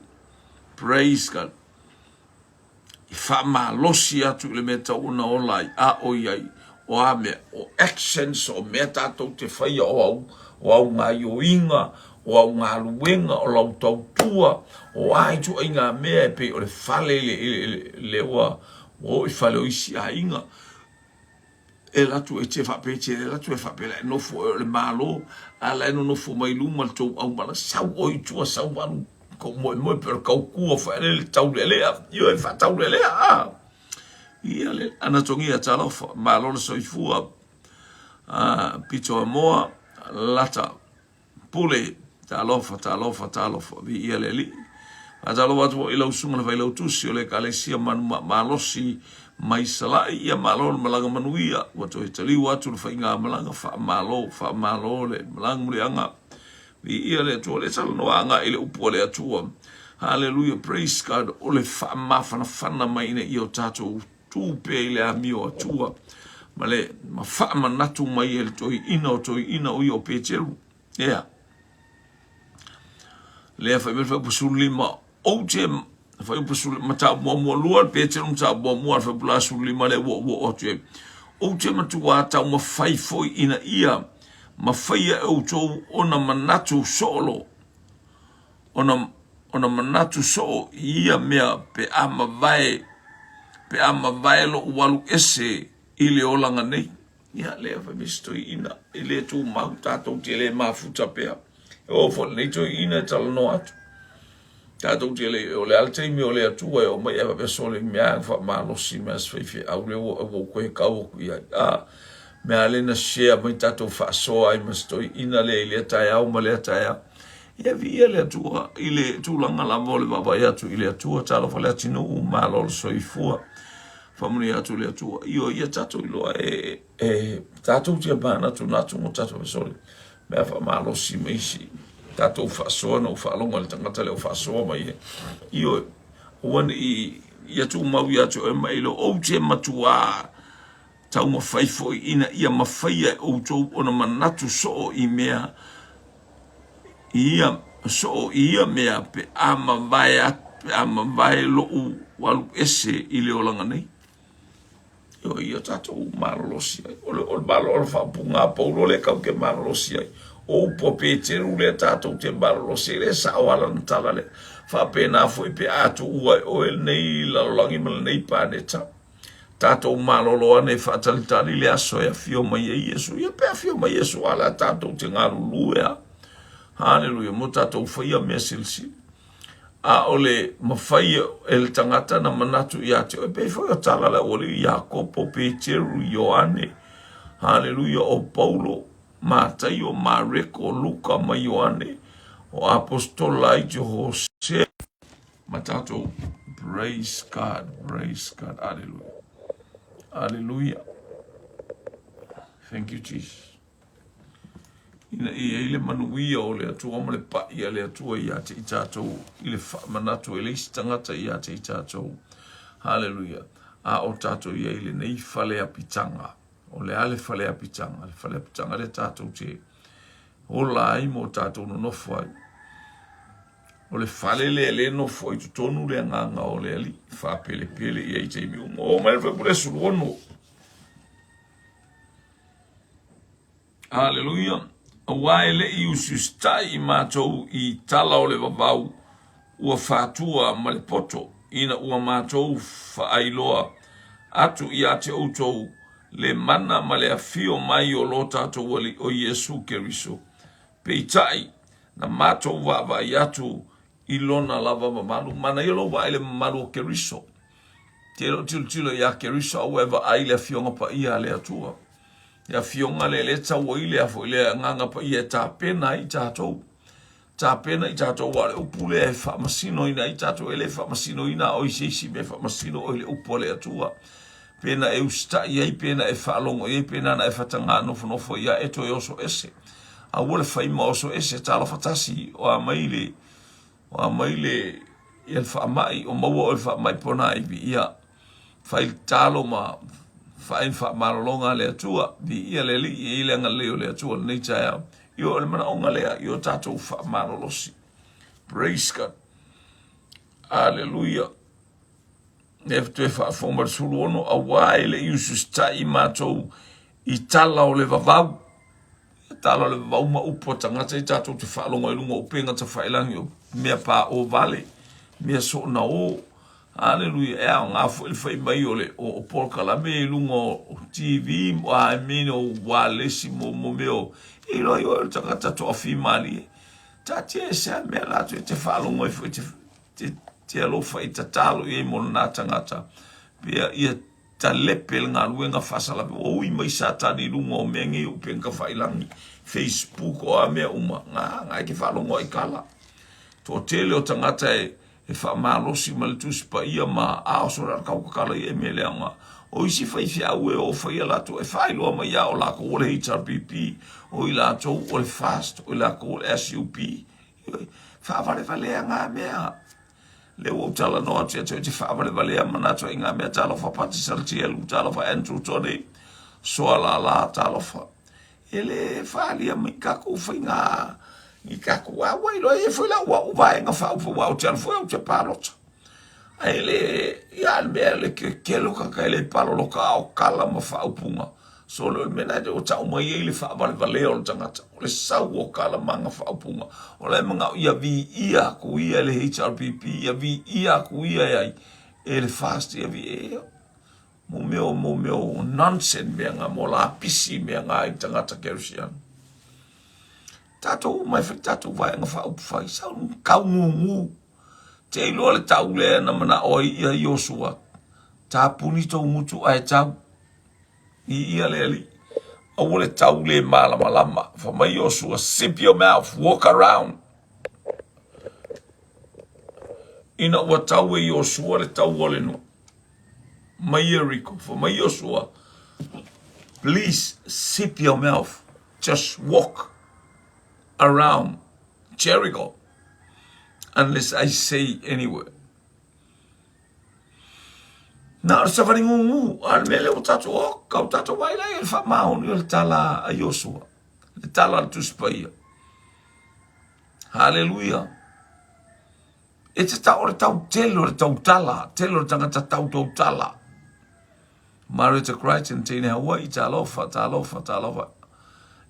Praise God. I faamalosi atu i le mea tau ona ola ai, a o i ai, o a mea, o actions, o mea tatou te faia, o au, o au gaioiga, o au galuega, o lau tautua, o a ituaiga mea e pei o le fale le, le, le ua, ua oo i fale o isi aiga. E alu atu e te faapea e te alu atu e faapea la e nofo oe o le Malo, a la e nonofo mai luma le tou aumala, sau oe i tua, sau alu kou moemoe pe o le kaukua foi le taulealea, ioe faataulealea a. Ia le Anatogia talofa, malo le soifua, a, pito amoa, lata. Pule, talofa, talofa, talofa, viia le Alii. Faatalofa atu foi i lau susuga le Failautusi o le Ekalesia Manu Malosi mai Sala'i, ia malo le malaga manuia, ua toe taliu atu le faigamalaga, faamalo, faamalo le malaga muliaga. Viia le Atua, lea talanoa agai i le upu a le Atua. Haleluia, praise God, o le faamafanafana mai ina ia o tatou tu pea i le amio Atua ma le ma faamanatu mai e le toeaina o toeaina o ia o Peteru. Ea. Lea fai mai le fuaiupu 15, ou te fuaiupu mataupu muamua lua le Peteru mataupu muamua le fuaiupu la 15 lea ua ua oo atu ai. Ou te matuā taumafai foi ina ia mafaia e outou ona manatu soolo ona, ona manatu soo i ia mea pe a mavae, pe a mavae loʻu alu ese i le olaga nei. Ia, lea fai mai si toeaina, e le tumau, tatou te le mafuta pea. E oo foi lenei toeaina e talanoa atu. Tatou te le, o le a le taimi o le Atua e oo mai ai faapea sole mea e faamalosi mea se faifeau lea ua ua koe kau aku i ai. A, mea lea na share mai tatou faasoa ai ma si toeaina lea i lea taeao ma lea taeao. Ia viia le Atua i le tulaga lava o le vaavaai atu i le Atua. Talofa le atinuu, malo le soifua. Faamanuia atu le Atua. Ioe, ia tatou iloa e, e tatou te manatunatu mo tatou sole. Mea faamalosi ma isi. Tatou faasoa na ou faalogo i le tagata lea o faasoa mai e. Ioe, aua ne i ia tumau ia te oe ma e iloa ou te matuā taumafai foi ina ia mafaia e outou ona manatu soo i mea ia soo i ia mea pe a mavae pe a mavae loʻu alu ese i le olaga nei. Ioe, ia tatou malolosi ai. O le, o le malo o le faaupuga a Paulo lea kau te malolosi ai. O upu a Peteru lea tatou te malolosi ai, lea sao lava lana tala lea. Faapena foi pe a tuua e oe lenei lalolagi ma lenei paneta. Tatou malolo ane e faatalitali le aso e afio mai ai Iesu. Ia pe afio mai Iesu, a la tatou te galulue a. Haleluia, mo tatou faia mea silisili. A o le mafai e le tagata na manatu ia te oe, pei foi o tala le aualii, Iakopo, Peteru, Ioane, haleluia, o Paulo, Mataio, Mareko, Luka ma Ioane, o Apostola ai te Hosea, ma tatou praise God, praise God, hallelujah, hallelujah, thank you Jesus. Ina ia i le manuia o le Atua ma le paʻi a le Atua ia te i tatou i le faamanatu e le isi tagata ia te i tatou. Haleluia. A o tatou i ai i lenei fale apitaga. O le a le fale apitaga? Le fale apitaga lea tatou te ola ai ma o tatou nonofo ai. O le fale lea le nofo ai totonu le agaga o le Alii, faapelepele i ai i taimi uma. Oo mai le Fuaiupu 16. Aleluia! Aua e le i usiusitai i matou i tala o le vavau ua fatua ma le poto, ina ua matou faailoa atu ia te outou le mana ma le afio mai o lo tatou Alii o Iesu Keriso. Peitai, na matou vaavaai atu i lona lava mamalu. Manaia lou vaai i le mamalu o Keriso. Te le o tilotilo ia Keriso, a ua e vaai i le Afioga Paia a le Atua. Le Afioga lea lea tau ai le, foi le Agaga Paia e tapena ai tatou. Tapena i tatou aua o le upu lea e faamasinoina ai tatou, e le faamasinoina oe i se isi mea, e faamasino oe i le upu a le Atua. Pe na e usitai ai, pe na e faalogo i ai, pe na na e fatagā nofonofo ai, ia e toe oso ese. Aua le fai ma oso ese, talofa tasi, o a mai le, o a mai le, ia le faamai, o maua oe i le faamai ponaivi, ia fai le tatalo ma fai le faamalologa a le Atua. Viia le Alii, e i ai le agalelei o le Atua i lenei taeao. Ia o le manaoga lea, ia o tatou faamalolosi. Praise God. Aleluia. E toe faafofoga mai le 16, auā e le i usiusitai matou i tala o le vavau. Tala o le vavau ma upu a tagata i tatou te faalogo ai i luga o upega tafailagi o mea paʻo vale, mea soona o. Aleluia. E aoga foi le fai mai o le o polokalame i luga o TV, I mean o ualesi mo mo mea o e iloa ai oe o le tagata toafimalie. Taatia ese a mea latou e te faalogo ai foi te te, te alofa i tatalo i ai mo lena tagata. Pea ia talepe le galuega faasalave ua ui mai Satani i luga o mea nei o upega tafailagi, Facebook o a mea uma, nga, nga e te faalogo ai kala. Toatele o tagata e, e faamalosi ma le Tusi Paia ma a o sora kau kakala ia e mea leaga. O isi faifeau e o faia latou e faailoa mai ia o lakou o le HRPP, o i latou o le FAST, o i lakou o le SUP. Faavalevalea ngā mea. Lea ua ou talanoa atu ia te oe, te faavalevalea manatu ai ngā mea. Talofa Pati Salatielu, talofa Andrew Tony, Soa Lala, talofa. E le faaalia mai kakou faiga i kakou a ua iloa e foi la ua u vaega faaupu ua ou te alu foi ou te palota. Ae le ia le mea le kekelo ka ka le paloloka a o kala ma faaupuga. So le mea na o tau mai ai le faavalevalea o le tagata. O le sau o kala ma aga faaupuga. O la e manao ia viia aku ia e le HRPP, ia viia aku ia e ai e le FAST, ia viia mo mea o mo mea o nonsense mea nga mo lapisi mea nga i tagata Kerisiano. Tatou uma e fai tatou vaega faaupufai, sau kaugugu. Te iloa le tau lea na manao ai ia Iosua, tapuni tou gutu ae tau. I ia le Alii. Aua le tau le malamalama. Fai mai Iosua, zip your mouth, walk around. Ina ua tau e Iosua le tau o le nuu mai Ieriko, fai mai Iosua, please zip your mouth, just walk around Jericho unless I say anywhere. Na o le savali gugu, a le mea lea ua tatou, oh, kau tatou vai lai e le faamaoni o le tala a Iosua, le tala a le Tusi Paia. Haleluia. E te tau o le tau tele o le tautala, tele o le tagata tau tautala. Marita Crichton, teine Hawaii, talofa, talofa, talofa.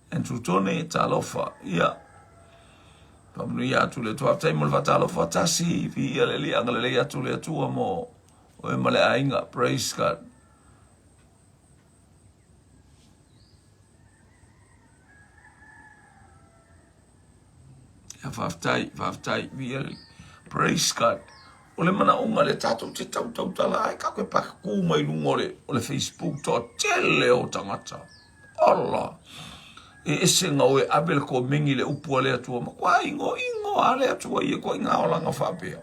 Andrew Tone, talofa, ia. Faamanuia atu le Atua. Faafetai mo le faatalofa tasi, viia le Alii, agalelei atu le Atua mo oe ma le aiga. Praise God. Ia faafetai, faafetai, viia le Praise God. O le manaoga lea tatou te tautautala ai, kako e pakakū mai luga o le, o le Facebook toatele o tagata. Ola! E ese nga oe ave le komeni le upu a le Atua, matua ingo ingo a le Atua ia koe i ngā olanga faapea.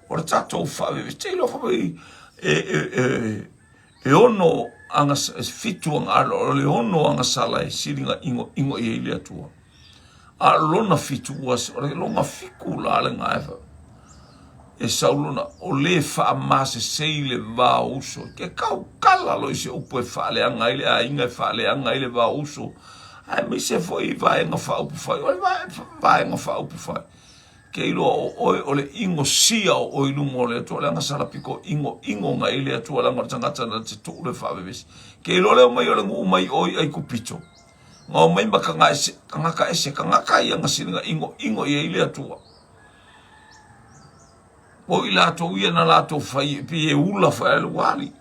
O le tatou faaveve, te iloa faapea e, e, e, e ono aga, e fitu aga, o le ono agasala e siliga ingo ingo i ai le Atua. A o lona fitu ua, o le lona fiku la le ga e e sau lona, o le faamasesei le va o uso. Ke kau kala lo i se upu e faaleaga ai le aiga, e faaleaga ai le va o uso. Aemaise foi i vaega faaupufai, o le vaega faaupufai. Ke iloa o oe o le ingo sia o oe i luga o le Atua, leaga sala piko ingo ingo nga i le Atua, leaga o le tagata na te tuu le faavevesi. Ke iloa leo mai o le nuu mai oe i Aikupito. Nga o mai ma kanga ese, kangaka ese, kangaka ia nga silinga ingo ingo i ai le Atua. O i latou ia na latou fai e pei e ula foi a le wali.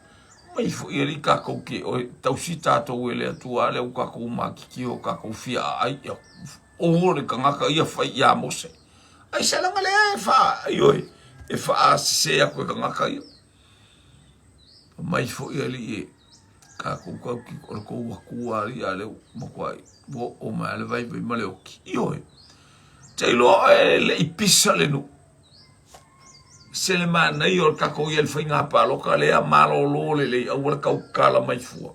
Mai foi ali kakou ke oe tausi tatou e le Atua ale u kakou makikio kakou fia ai ia o le kangaka ia fai ia Mose. Ai se langa le e fa ioe e fa se aku e kangaka ia. Mai foi ali e kakou kauki o le kou akua ali a le makuai ua o mai ale vaivai ma le oki. Ioe. Te iloa oe e le i pisa le nuu. Se le manaia o le tatou i ai le faiga palota lea malolo lelei aua le tautala mai fua.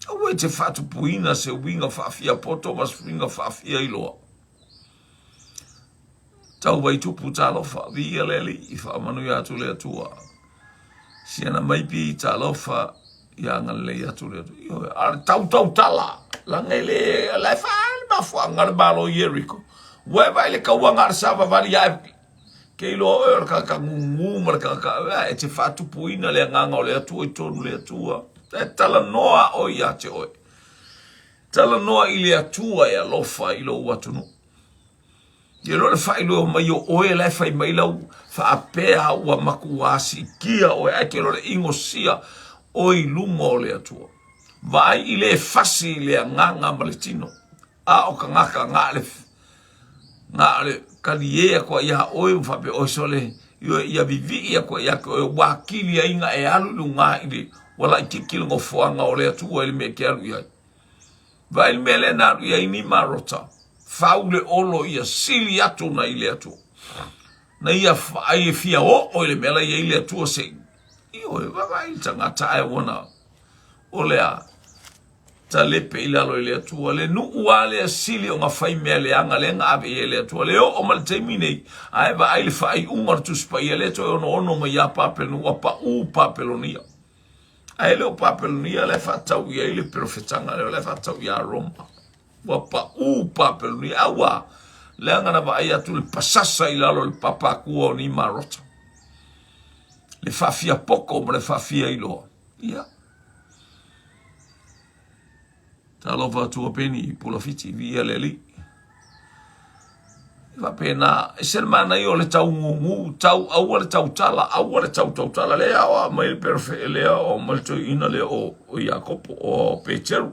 Aua e te faatupuina se uiga faafiapoto ma se uiga faafia iloa. Tau vai tupu talofa, viia le Alii, faamanuia atu le Atua. Siana mai pi talofa, ia agalelei atu le Atua. Ioe, a le tau tautala, laga e le, la e faa le mafuaaga le malo i Yeriko. Ua e vaai le tauaga a le savavali ae ke iloa oe o le tagata gugu ma le tagata e te faatupuina le agaga o le Atua i totonu le Atua. E talanoa oe ia te oe. Talanoa i le Atua e alofa i lou atunuu. Ia loa le faailoa mai o oe la e fai mai lau faapea ua matua siitia oe ae te iloa le inosia oe i luma o le Atua. Vaai i le fasi i le agaga ma le tino, a o tagata na le na le talie atu ai ia oe ma faapea oe sole ia vivii atu ai ia te oe ua atili ai na e alu i luga i le ua laitiiti le nofoaga o le Atua i le mea e te alu i ai. Vaai le mea lea na alu i ai Nimarota, fau le olo ia sili atu na i le Atua. Na ia ai e fia oo i le mea la i ai le Atua se ioe, vaavaai le tagata ae ua na o le a talepe i lalo i le Atua. Le nuu lava lea sili ona fai mea leaga lea na ave i ai le Atua. Le oo mai le taimi nei, ae vaai le faaiuga o le Tusi Paia lea toe onoono mai ia Papelonia, ua pau Papelonia. Ae le o Papelonia la e faatau i ai le perofetaga lea, o la e faatau ia Roma. Ua pau Papelonia, a ua leaga na vaai atu le pasasa i lalo o le papaakua o Nimarota. Le faafiapoko ma le faafiailoa. Ia. Talofa atu a Peni i Pulafiti, viia le Alii. E faapena, e se le manaia o le taugugu, tau aua le tautala, aua le tau tautala. Lea o mai le perefe, lea o mai le toeaina lea o Iakopo, o Peteru.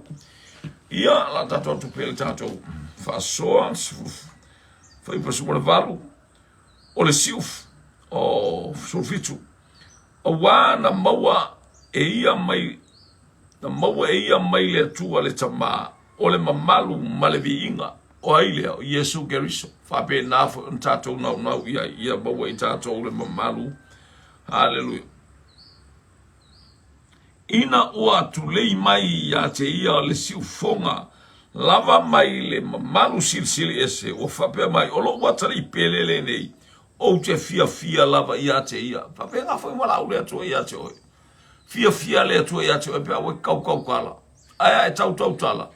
Ia, la tatou atu pea le tatou faasoa, 98, o le siufu, o 17. Auā na maua e ia mai na maua e ia mai le Atua le Tama o le mamalu ma le viiga. O ai lea? O Iesu Keriso. Faapena foi ona tatou naunau i ai, ia maua i tatou le mamalu. Haleluia. Ina ua tulei mai ia te ia le siufoga lava mai le mamalu silisili ese, ua faapea mai, O lou atalii pele lenei, Ou te fiafia lava ia te ia. Faapena foi valaau le Atua ia te oe. Fiafia le Atua ia te oe pe a ua tautautala. Ae a e tautautala,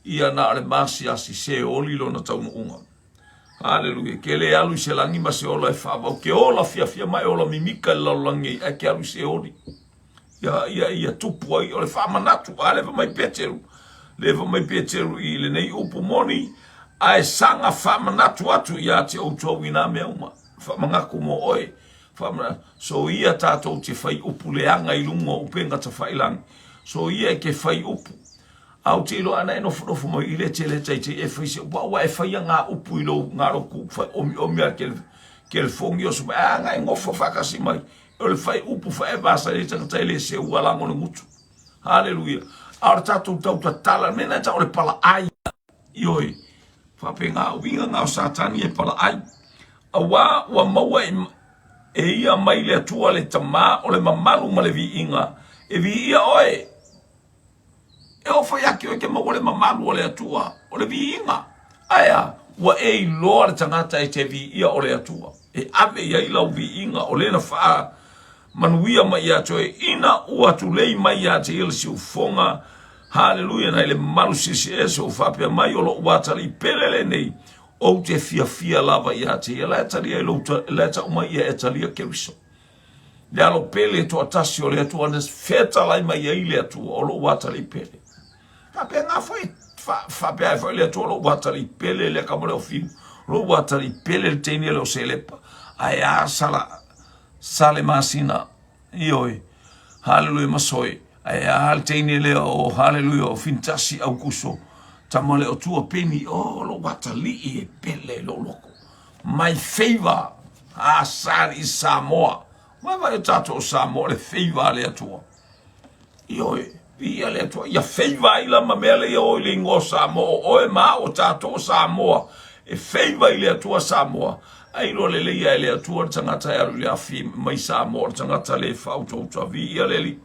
ia na o le masiasi seoli lona taunuuga. Haleluia. Ke le alu i se lagi ma se ola e faavau. Ke ola fiafia ma e ola mimika i le lalolagi nei, ae ke alu i seoli. Ia, ia, ia tupu ai o le faamanatu. A le fai mai Peteru, le fai mai Peteru i lenei upu moni, ae saga faamanatu atu ia te outou i nā mea uma. Faamanatu mo oe. Faamanatu. So ia tātou te fai upu leaga i luga o upega tafailangi. So ia e ke fai upu. A ou te iloa ana e nofonofo mai i le tele taitei e fai se upu, a ua e faia ngā upu i lou ngā roku whai omi omi a ke kelefongi o so mai, a ngā e ngofo whakasi mai. O le fai upu faevasa i le tagata e le seua lago le gutu. Haleluia. A o le tatou tau tatala, le mea lena e tau o le palaai. Ioe, faapena uiga na o Satani e palaai. Auā ua maua e ia mai le Atua le Tama o le mamalu ma le viiga, e viia oe. E oo foi ake oe ke maua le mamalu o le Atua, o le viiga. Ae a, ua e iloa le tagata e te viia o le Atua, e ave i ai lau viiga, o lena faamanuia mai ia te oe, ina ua tulei mai ia te ia le siufofoga, haleluia, nai le mamalu silisili ese ua faapea mai, o lou atalii pele lenei, ou te fiafia lava ia te ia. La e talia i lou, la e tau mai ia e talia Keriso. Le alo pele toatasi o le Atua na fetalai mai ai le Atua o lou atalii pele. Faapena foi, faapea ai foi le Atua o lou atalii pele le kama le o Fiu, lou atalii pele le teine le o Selepa. Ae a sala, sale masina, ioe, haleluia masoe, ae a le teine lea o haleluia o Finitasi Aukuso, tama le o tua peni, o lou atalii e pele lou loko. My favor, a sali i Samoa. Vaavaai o tatou o Samoa, le favor a le Atua. Ioe, viia le Atua. Ia favor ai la ma mea le ia o i le ingoa o Samoa, o oe ma au o tatou o Samoa. E feiva i le Atua Samoa, ae iloa lelei lava e le Atua le tagata e alu i le afi mai Samoa, o le tagata le faautauta. Viia le Alii.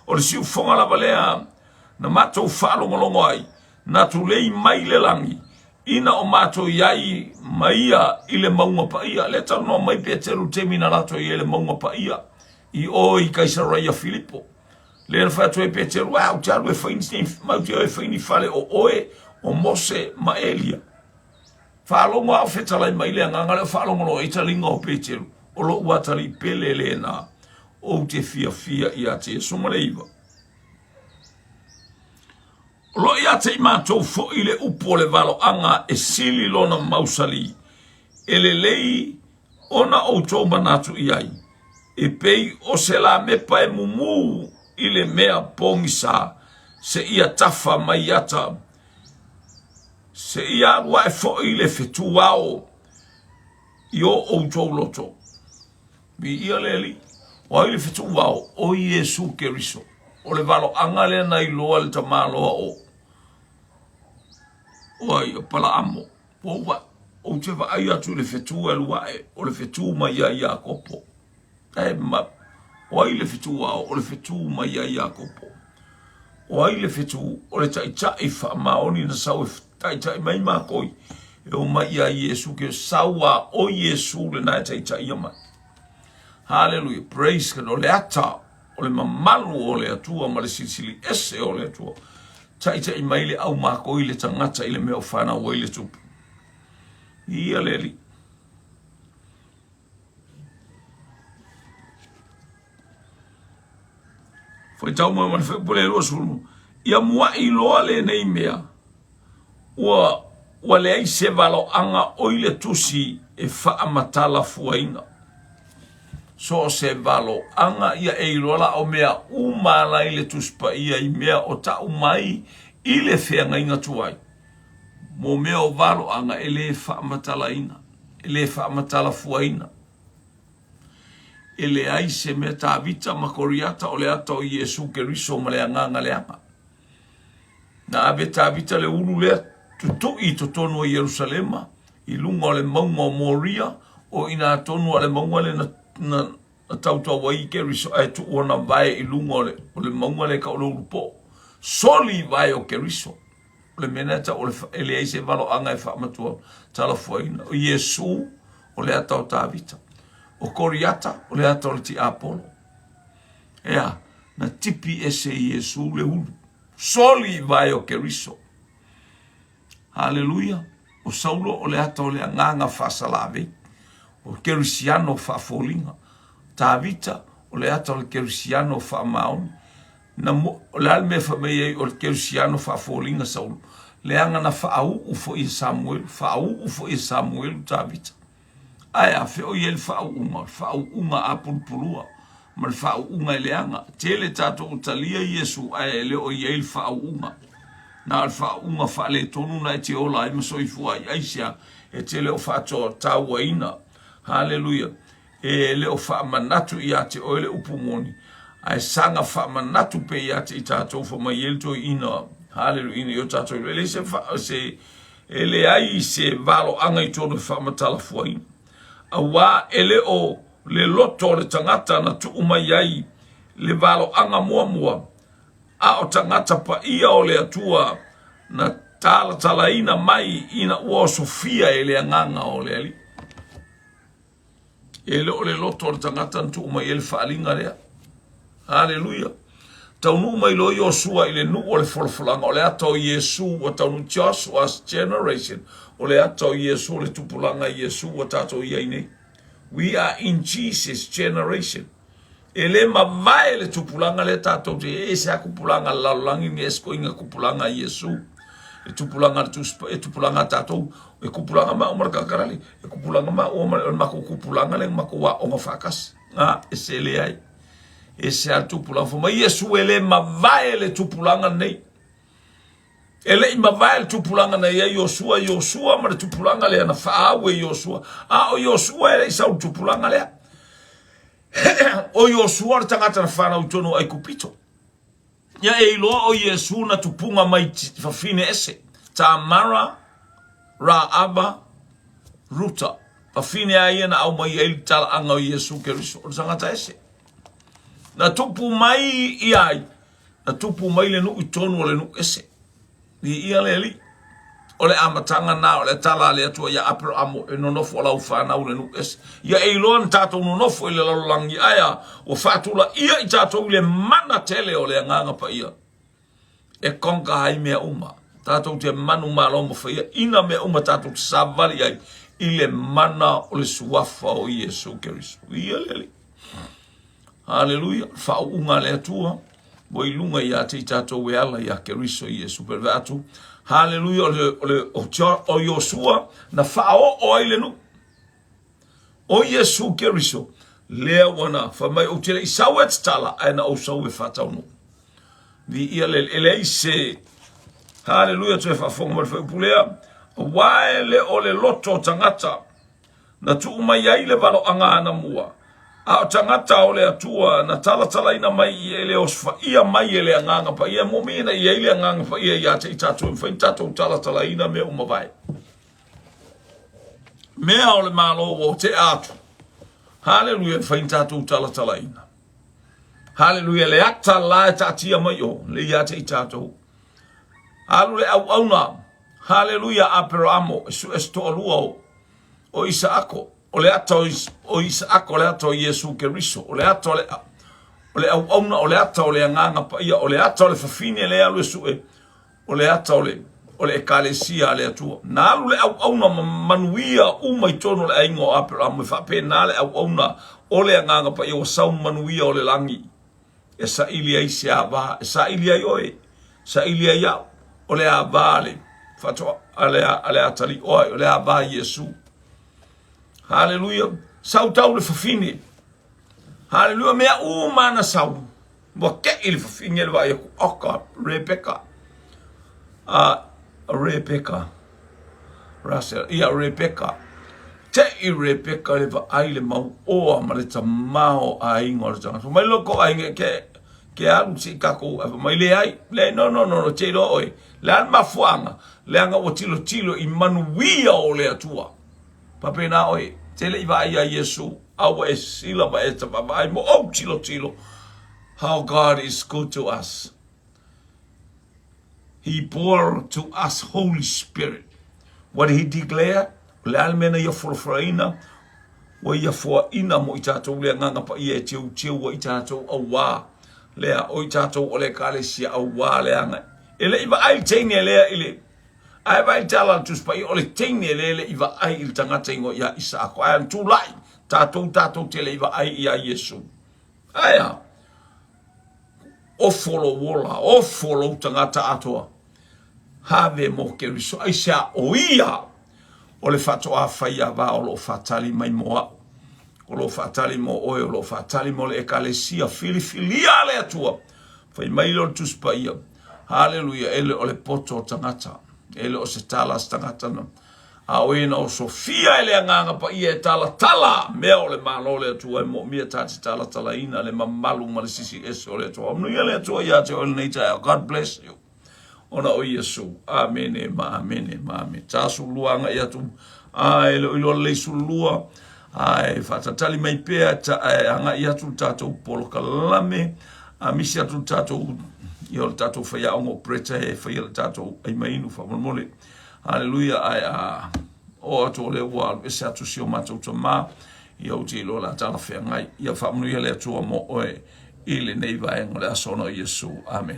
O le siufofoga lava lea na matou faalogologo ai, na tulei mai le lagi, ina o matou i ai ma ia i le mauga paia. Lea e talanoa mai Peteru i le taimi na latou i ai i le mauga paia i o i Kaisaraia Filipo. Lea na fai atu ai Peteru, a, ou te alu e fai ni, ou te o e fai ni fale o oe, o Mose ma Elia. Faalogo a o fetalai mai le agaga lea o faalogologo ai taliga o Peteru, o lou atalii pele lena, ou te fiafia ia te Iesu. 9. O lo o ia te i matou foi le upu o le valoaga e sili lona mausali, e lelei ona outou manatu i ai, e pei o se lamepa e mumu i le mea pogisa seia tafa mai ata, seia alu ae foi le fetuao i o outou loto. Viia le Alii. O ai le fetuao? O Iesu Keriso. O le valoaga lea na iloa e le tamaloa o o ai o Palaamo. Ua ou va, ou te vaai atu i le fetu e alu ae, o le fetu mai ia Iakopo. E ma, o ai le fetuao? O le fetu mai ia Iakopo. O ai le fetu? O le taitai faamaoni na sau e taitai mai mākou e o mai ia Iesu ke sau a o Iesu lena e taitaia mai. Hallelujah. Praise God. O le ata o le mamalu o le Atua ma le silisili ese o le Atua. Taitai mai le au mākou i le tagata i le mea o whanau ai le tupu. Ia le Alii. Faitau mai ma le fuaipule 20. Ia muaʻi loa lenei mea, ua, ua leai se valoaga o i le tusi e faamatalafuaina. So o se valoaga ia e iloa la o mea uma ala i le Tusi Paia i mea o tau mai i le feagaiga tuai. Mo mea o valoaga e le faamatalaina, e le faamatalafuaina. E leai se mea Tavita ma Koriata o le ata o Iesu Keriso ma le agaga leaga. Na ave Tavita le ulu lea tutui i totonu o Ierusalema i luga o le mauga o Moria, o ina tonu a le mauga lea na, na, na tautau ai Keriso ae tuu ona vae i luga o le, o le mauga lea e tau o le ulu po'o. Soli vae o Keriso. O le mea lena e tau o le, e leai se valoaga e faamatua talafuaina. O Iesu, o le ata o Tavita. O Koriata, o le ata o le tiapolo. Ea, na tipi ese i Iesu le ulu. Soli i vae o Keriso. Haleluia. O Saulo o le ata o le agaga faasalavei. O Kerisiano faafoliga. Tavita, o le ata o le Kerisiano faamaoni. Na mo, o le a le mea e fai mai ai o le kerisiano faafoliga Saulo? Leaga na faauu foi e Samuelu, faauu foi e Samuelu Tavita. Ae a fea o i ai le faauuga? O le faauuga apulupulua ma le faauuga e leaga. Tele tatou ua talia Iesu ae le o i ai le faauuga. Na o le faauuga faaletonu na e te ola ai ma soifua ai. Aisea? E te le o faatauaina. Haleluia. E le o faamanatu ia te oe le upu moni, ae saga faamanatu pea ia te i tatou fai mai ai le toeaina, haleluia, ina ia o tatou iloa. E leai se, se, e leai se valoaga i totonu e faamatalafuaina. Auā e le o le loto o le tagata na tuu mai ai le valoaga muamua, a o tagata paia o le Atua na talatalaina mai ina ua osofia e le Agaga o le Alii. E le o le loto o le tagata na tuu mai ai le faaaliga lea. Haleluia. Taunuu mai loa Iosua i le nuu o le folafolaga, o le ata o Iesu ua taunuu, Joshua's generation, o le ata o Iesu, o le tupulaga Iesu ua tatou i ai nei. We are in Jesus generation. E le mavae le tupulaga lea tatou te e ese a kupulaga a le lalolagi ni ese koiga kupulaga a Iesu. E tupulaga a le Tusi e tupulaga a tatou, e kupulaga maua ma le kakalale, e kupulaga maua ma le makou kupulaga lea makou aoga faatasi. A, ese leai. Ese a le tupulaga. Fai mai Iesu e le mavae le tupulaga lenei. E le i mavae le tupulaga na i ai Iosua, Iosua ma le tupulaga lea na faaau e Iosua. A o Iosua e le i sau i le tupulaga lea. O Iosua o le tagata na fanau i totonu o Aikupito. Ia e iloa o Iesu na tupuga mai fafine ese. Tamara, Raaba, Ruta, fafine a ia na aumai ai le talaaga o Iesu Keriso, o le tagata ese. Na tupu mai ia ai, na tupu mai le nuu i totonu o le nuu ese. Viia le Alii. O le amataga na o le tala a le Atua ia Aperamo e nonofo lau fanau i le nuu ese. Ia e iloa na tatou nonofo i le lalolagi ae a ua faatulaia i tatou i le mana tele o le Agaga Paia e conquer ai mea uma. Tatou te manumalo ma faia ina mea uma tatou te savali ai i le mana o le suafa o Iesu Keriso. Viia le Alii. Haleluia, faauuga a le Atua ua i luga ia te i tatou e ala ia Keriso Iesu. Pe vaai atu, haleluia, o le, o le, o Iosua na faaoo ai le nuu. O Iesu Keriso, lea ua na fai mai ou te le i sau e tatala, ae na ou sau e faataunuu. Viia le, e leai se, haleluia, toe faafofoga mai le fuaiupu lea, aua e le o le loto o tagata, na tuu mai ai le valoaga anamua, a o tagata o le Atua na talatalaina mai i e le osofaia mai e le Agaga Paia, e moomia ina i ai le Agaga Paia ia te i tatou e mafai ona tatou talatalaina mea uma vae. Mea o le Malo ua tea atu. Haleluia, e mafai ona tatou talatalaina. Haleluia, le ata la e taatia mai o, le ia te i tatou. Alu le auauna, haleluia, Aperamo, e sue se toalua o, o Isaako, o le ata o Isaako, o le ata o Iesu Keriso, o le ata o le, o le auauna, o le ata o le Agaga Paia, o le ata o le fafine lea alu e sue, o le ata o le, o le ekalesia a le Atua. Na alu le auauna ma manuia uma i totonu o le aiga o Aperamo, e faapena le auauna o le Agaga Paia ua sau manuia o le lagi. E saili ai se ava, e saili ai oe, saili ai au, o le ava a le faatoa, a le, a le atalii oe, o le ava a Iesu. Haleluia. Sau tau le fafine. Haleluia, mea uma na sau. Ua keʻi le fafine le vaai atu, oka, Rebeka. Rebeka. Russell, ia Rebeka. Teʻi Rebeka le vaai le mauoa ma le tamao aiga o le tagata. Fai mai loko aiga ke ke alu se i takou ae fai mai leai, leai no no no no te iloa oe. Le a le mafuaaga, leaga ua tilotilo i manuia o le Atua. Faapena oe, te le i vaai ia Iesu, a ua e sila ma e vaavaai mo ou tilotilo. How God is good to us. He bore to us Holy Spirit. What he declare? O le a le mea na ia folafolaina? Ua ia foaina mo i tatou le Agaga Paia e teuteu ai i tatou auā lea, o i tatou o le Ekalesia auā leaga. E le i vaai le teine lea i le Ae vaai le tala a le Tusi Paia, o le teine lea e le i vaai i le tagata igoa ia Isaako. Ae tulai, tatou tatou te le i vaai ia Iesu. Ae a? Ofo lou ola, ofo lou tagata atoa. Have mo Keriso, aisea o ia o le faatoa faiava o lo o faatali mai mo au, o lo o faatali mo oe, o lo o faatali mo le Ekalesia filifilia a le Atua. Fai mai lea o le Tusi Paia, Haleluia, e le o le poto o tagata, e le o se tala a se tagata na, a o e na osofia e le Agaga Paia e talatala mea o le Malo o le Atua e moomia ta te talatalaina le mamalu ma le sisi ese o le Atua. Manuia le Atua ia te oe lenei taeao. God bless you. Ona o Iesu. Amene ma amene ma amene. 42 agai atu. A e le o iloa lelei 12. A e faatatali mai pea ta, e agai atu le tatou polokalame. A misi atu le tatou ia o le tatou faiaoga o Bretta e faia le tatou ai mainu faamolemole. Haleluia, ae a oo atu o lea ua alu ese atu si o matou tamā, ia ou te iloa o le a talafeagai. Ia faamanuia le Atua mo oe i lenei vaega o le aso ona o Iesu. Amene.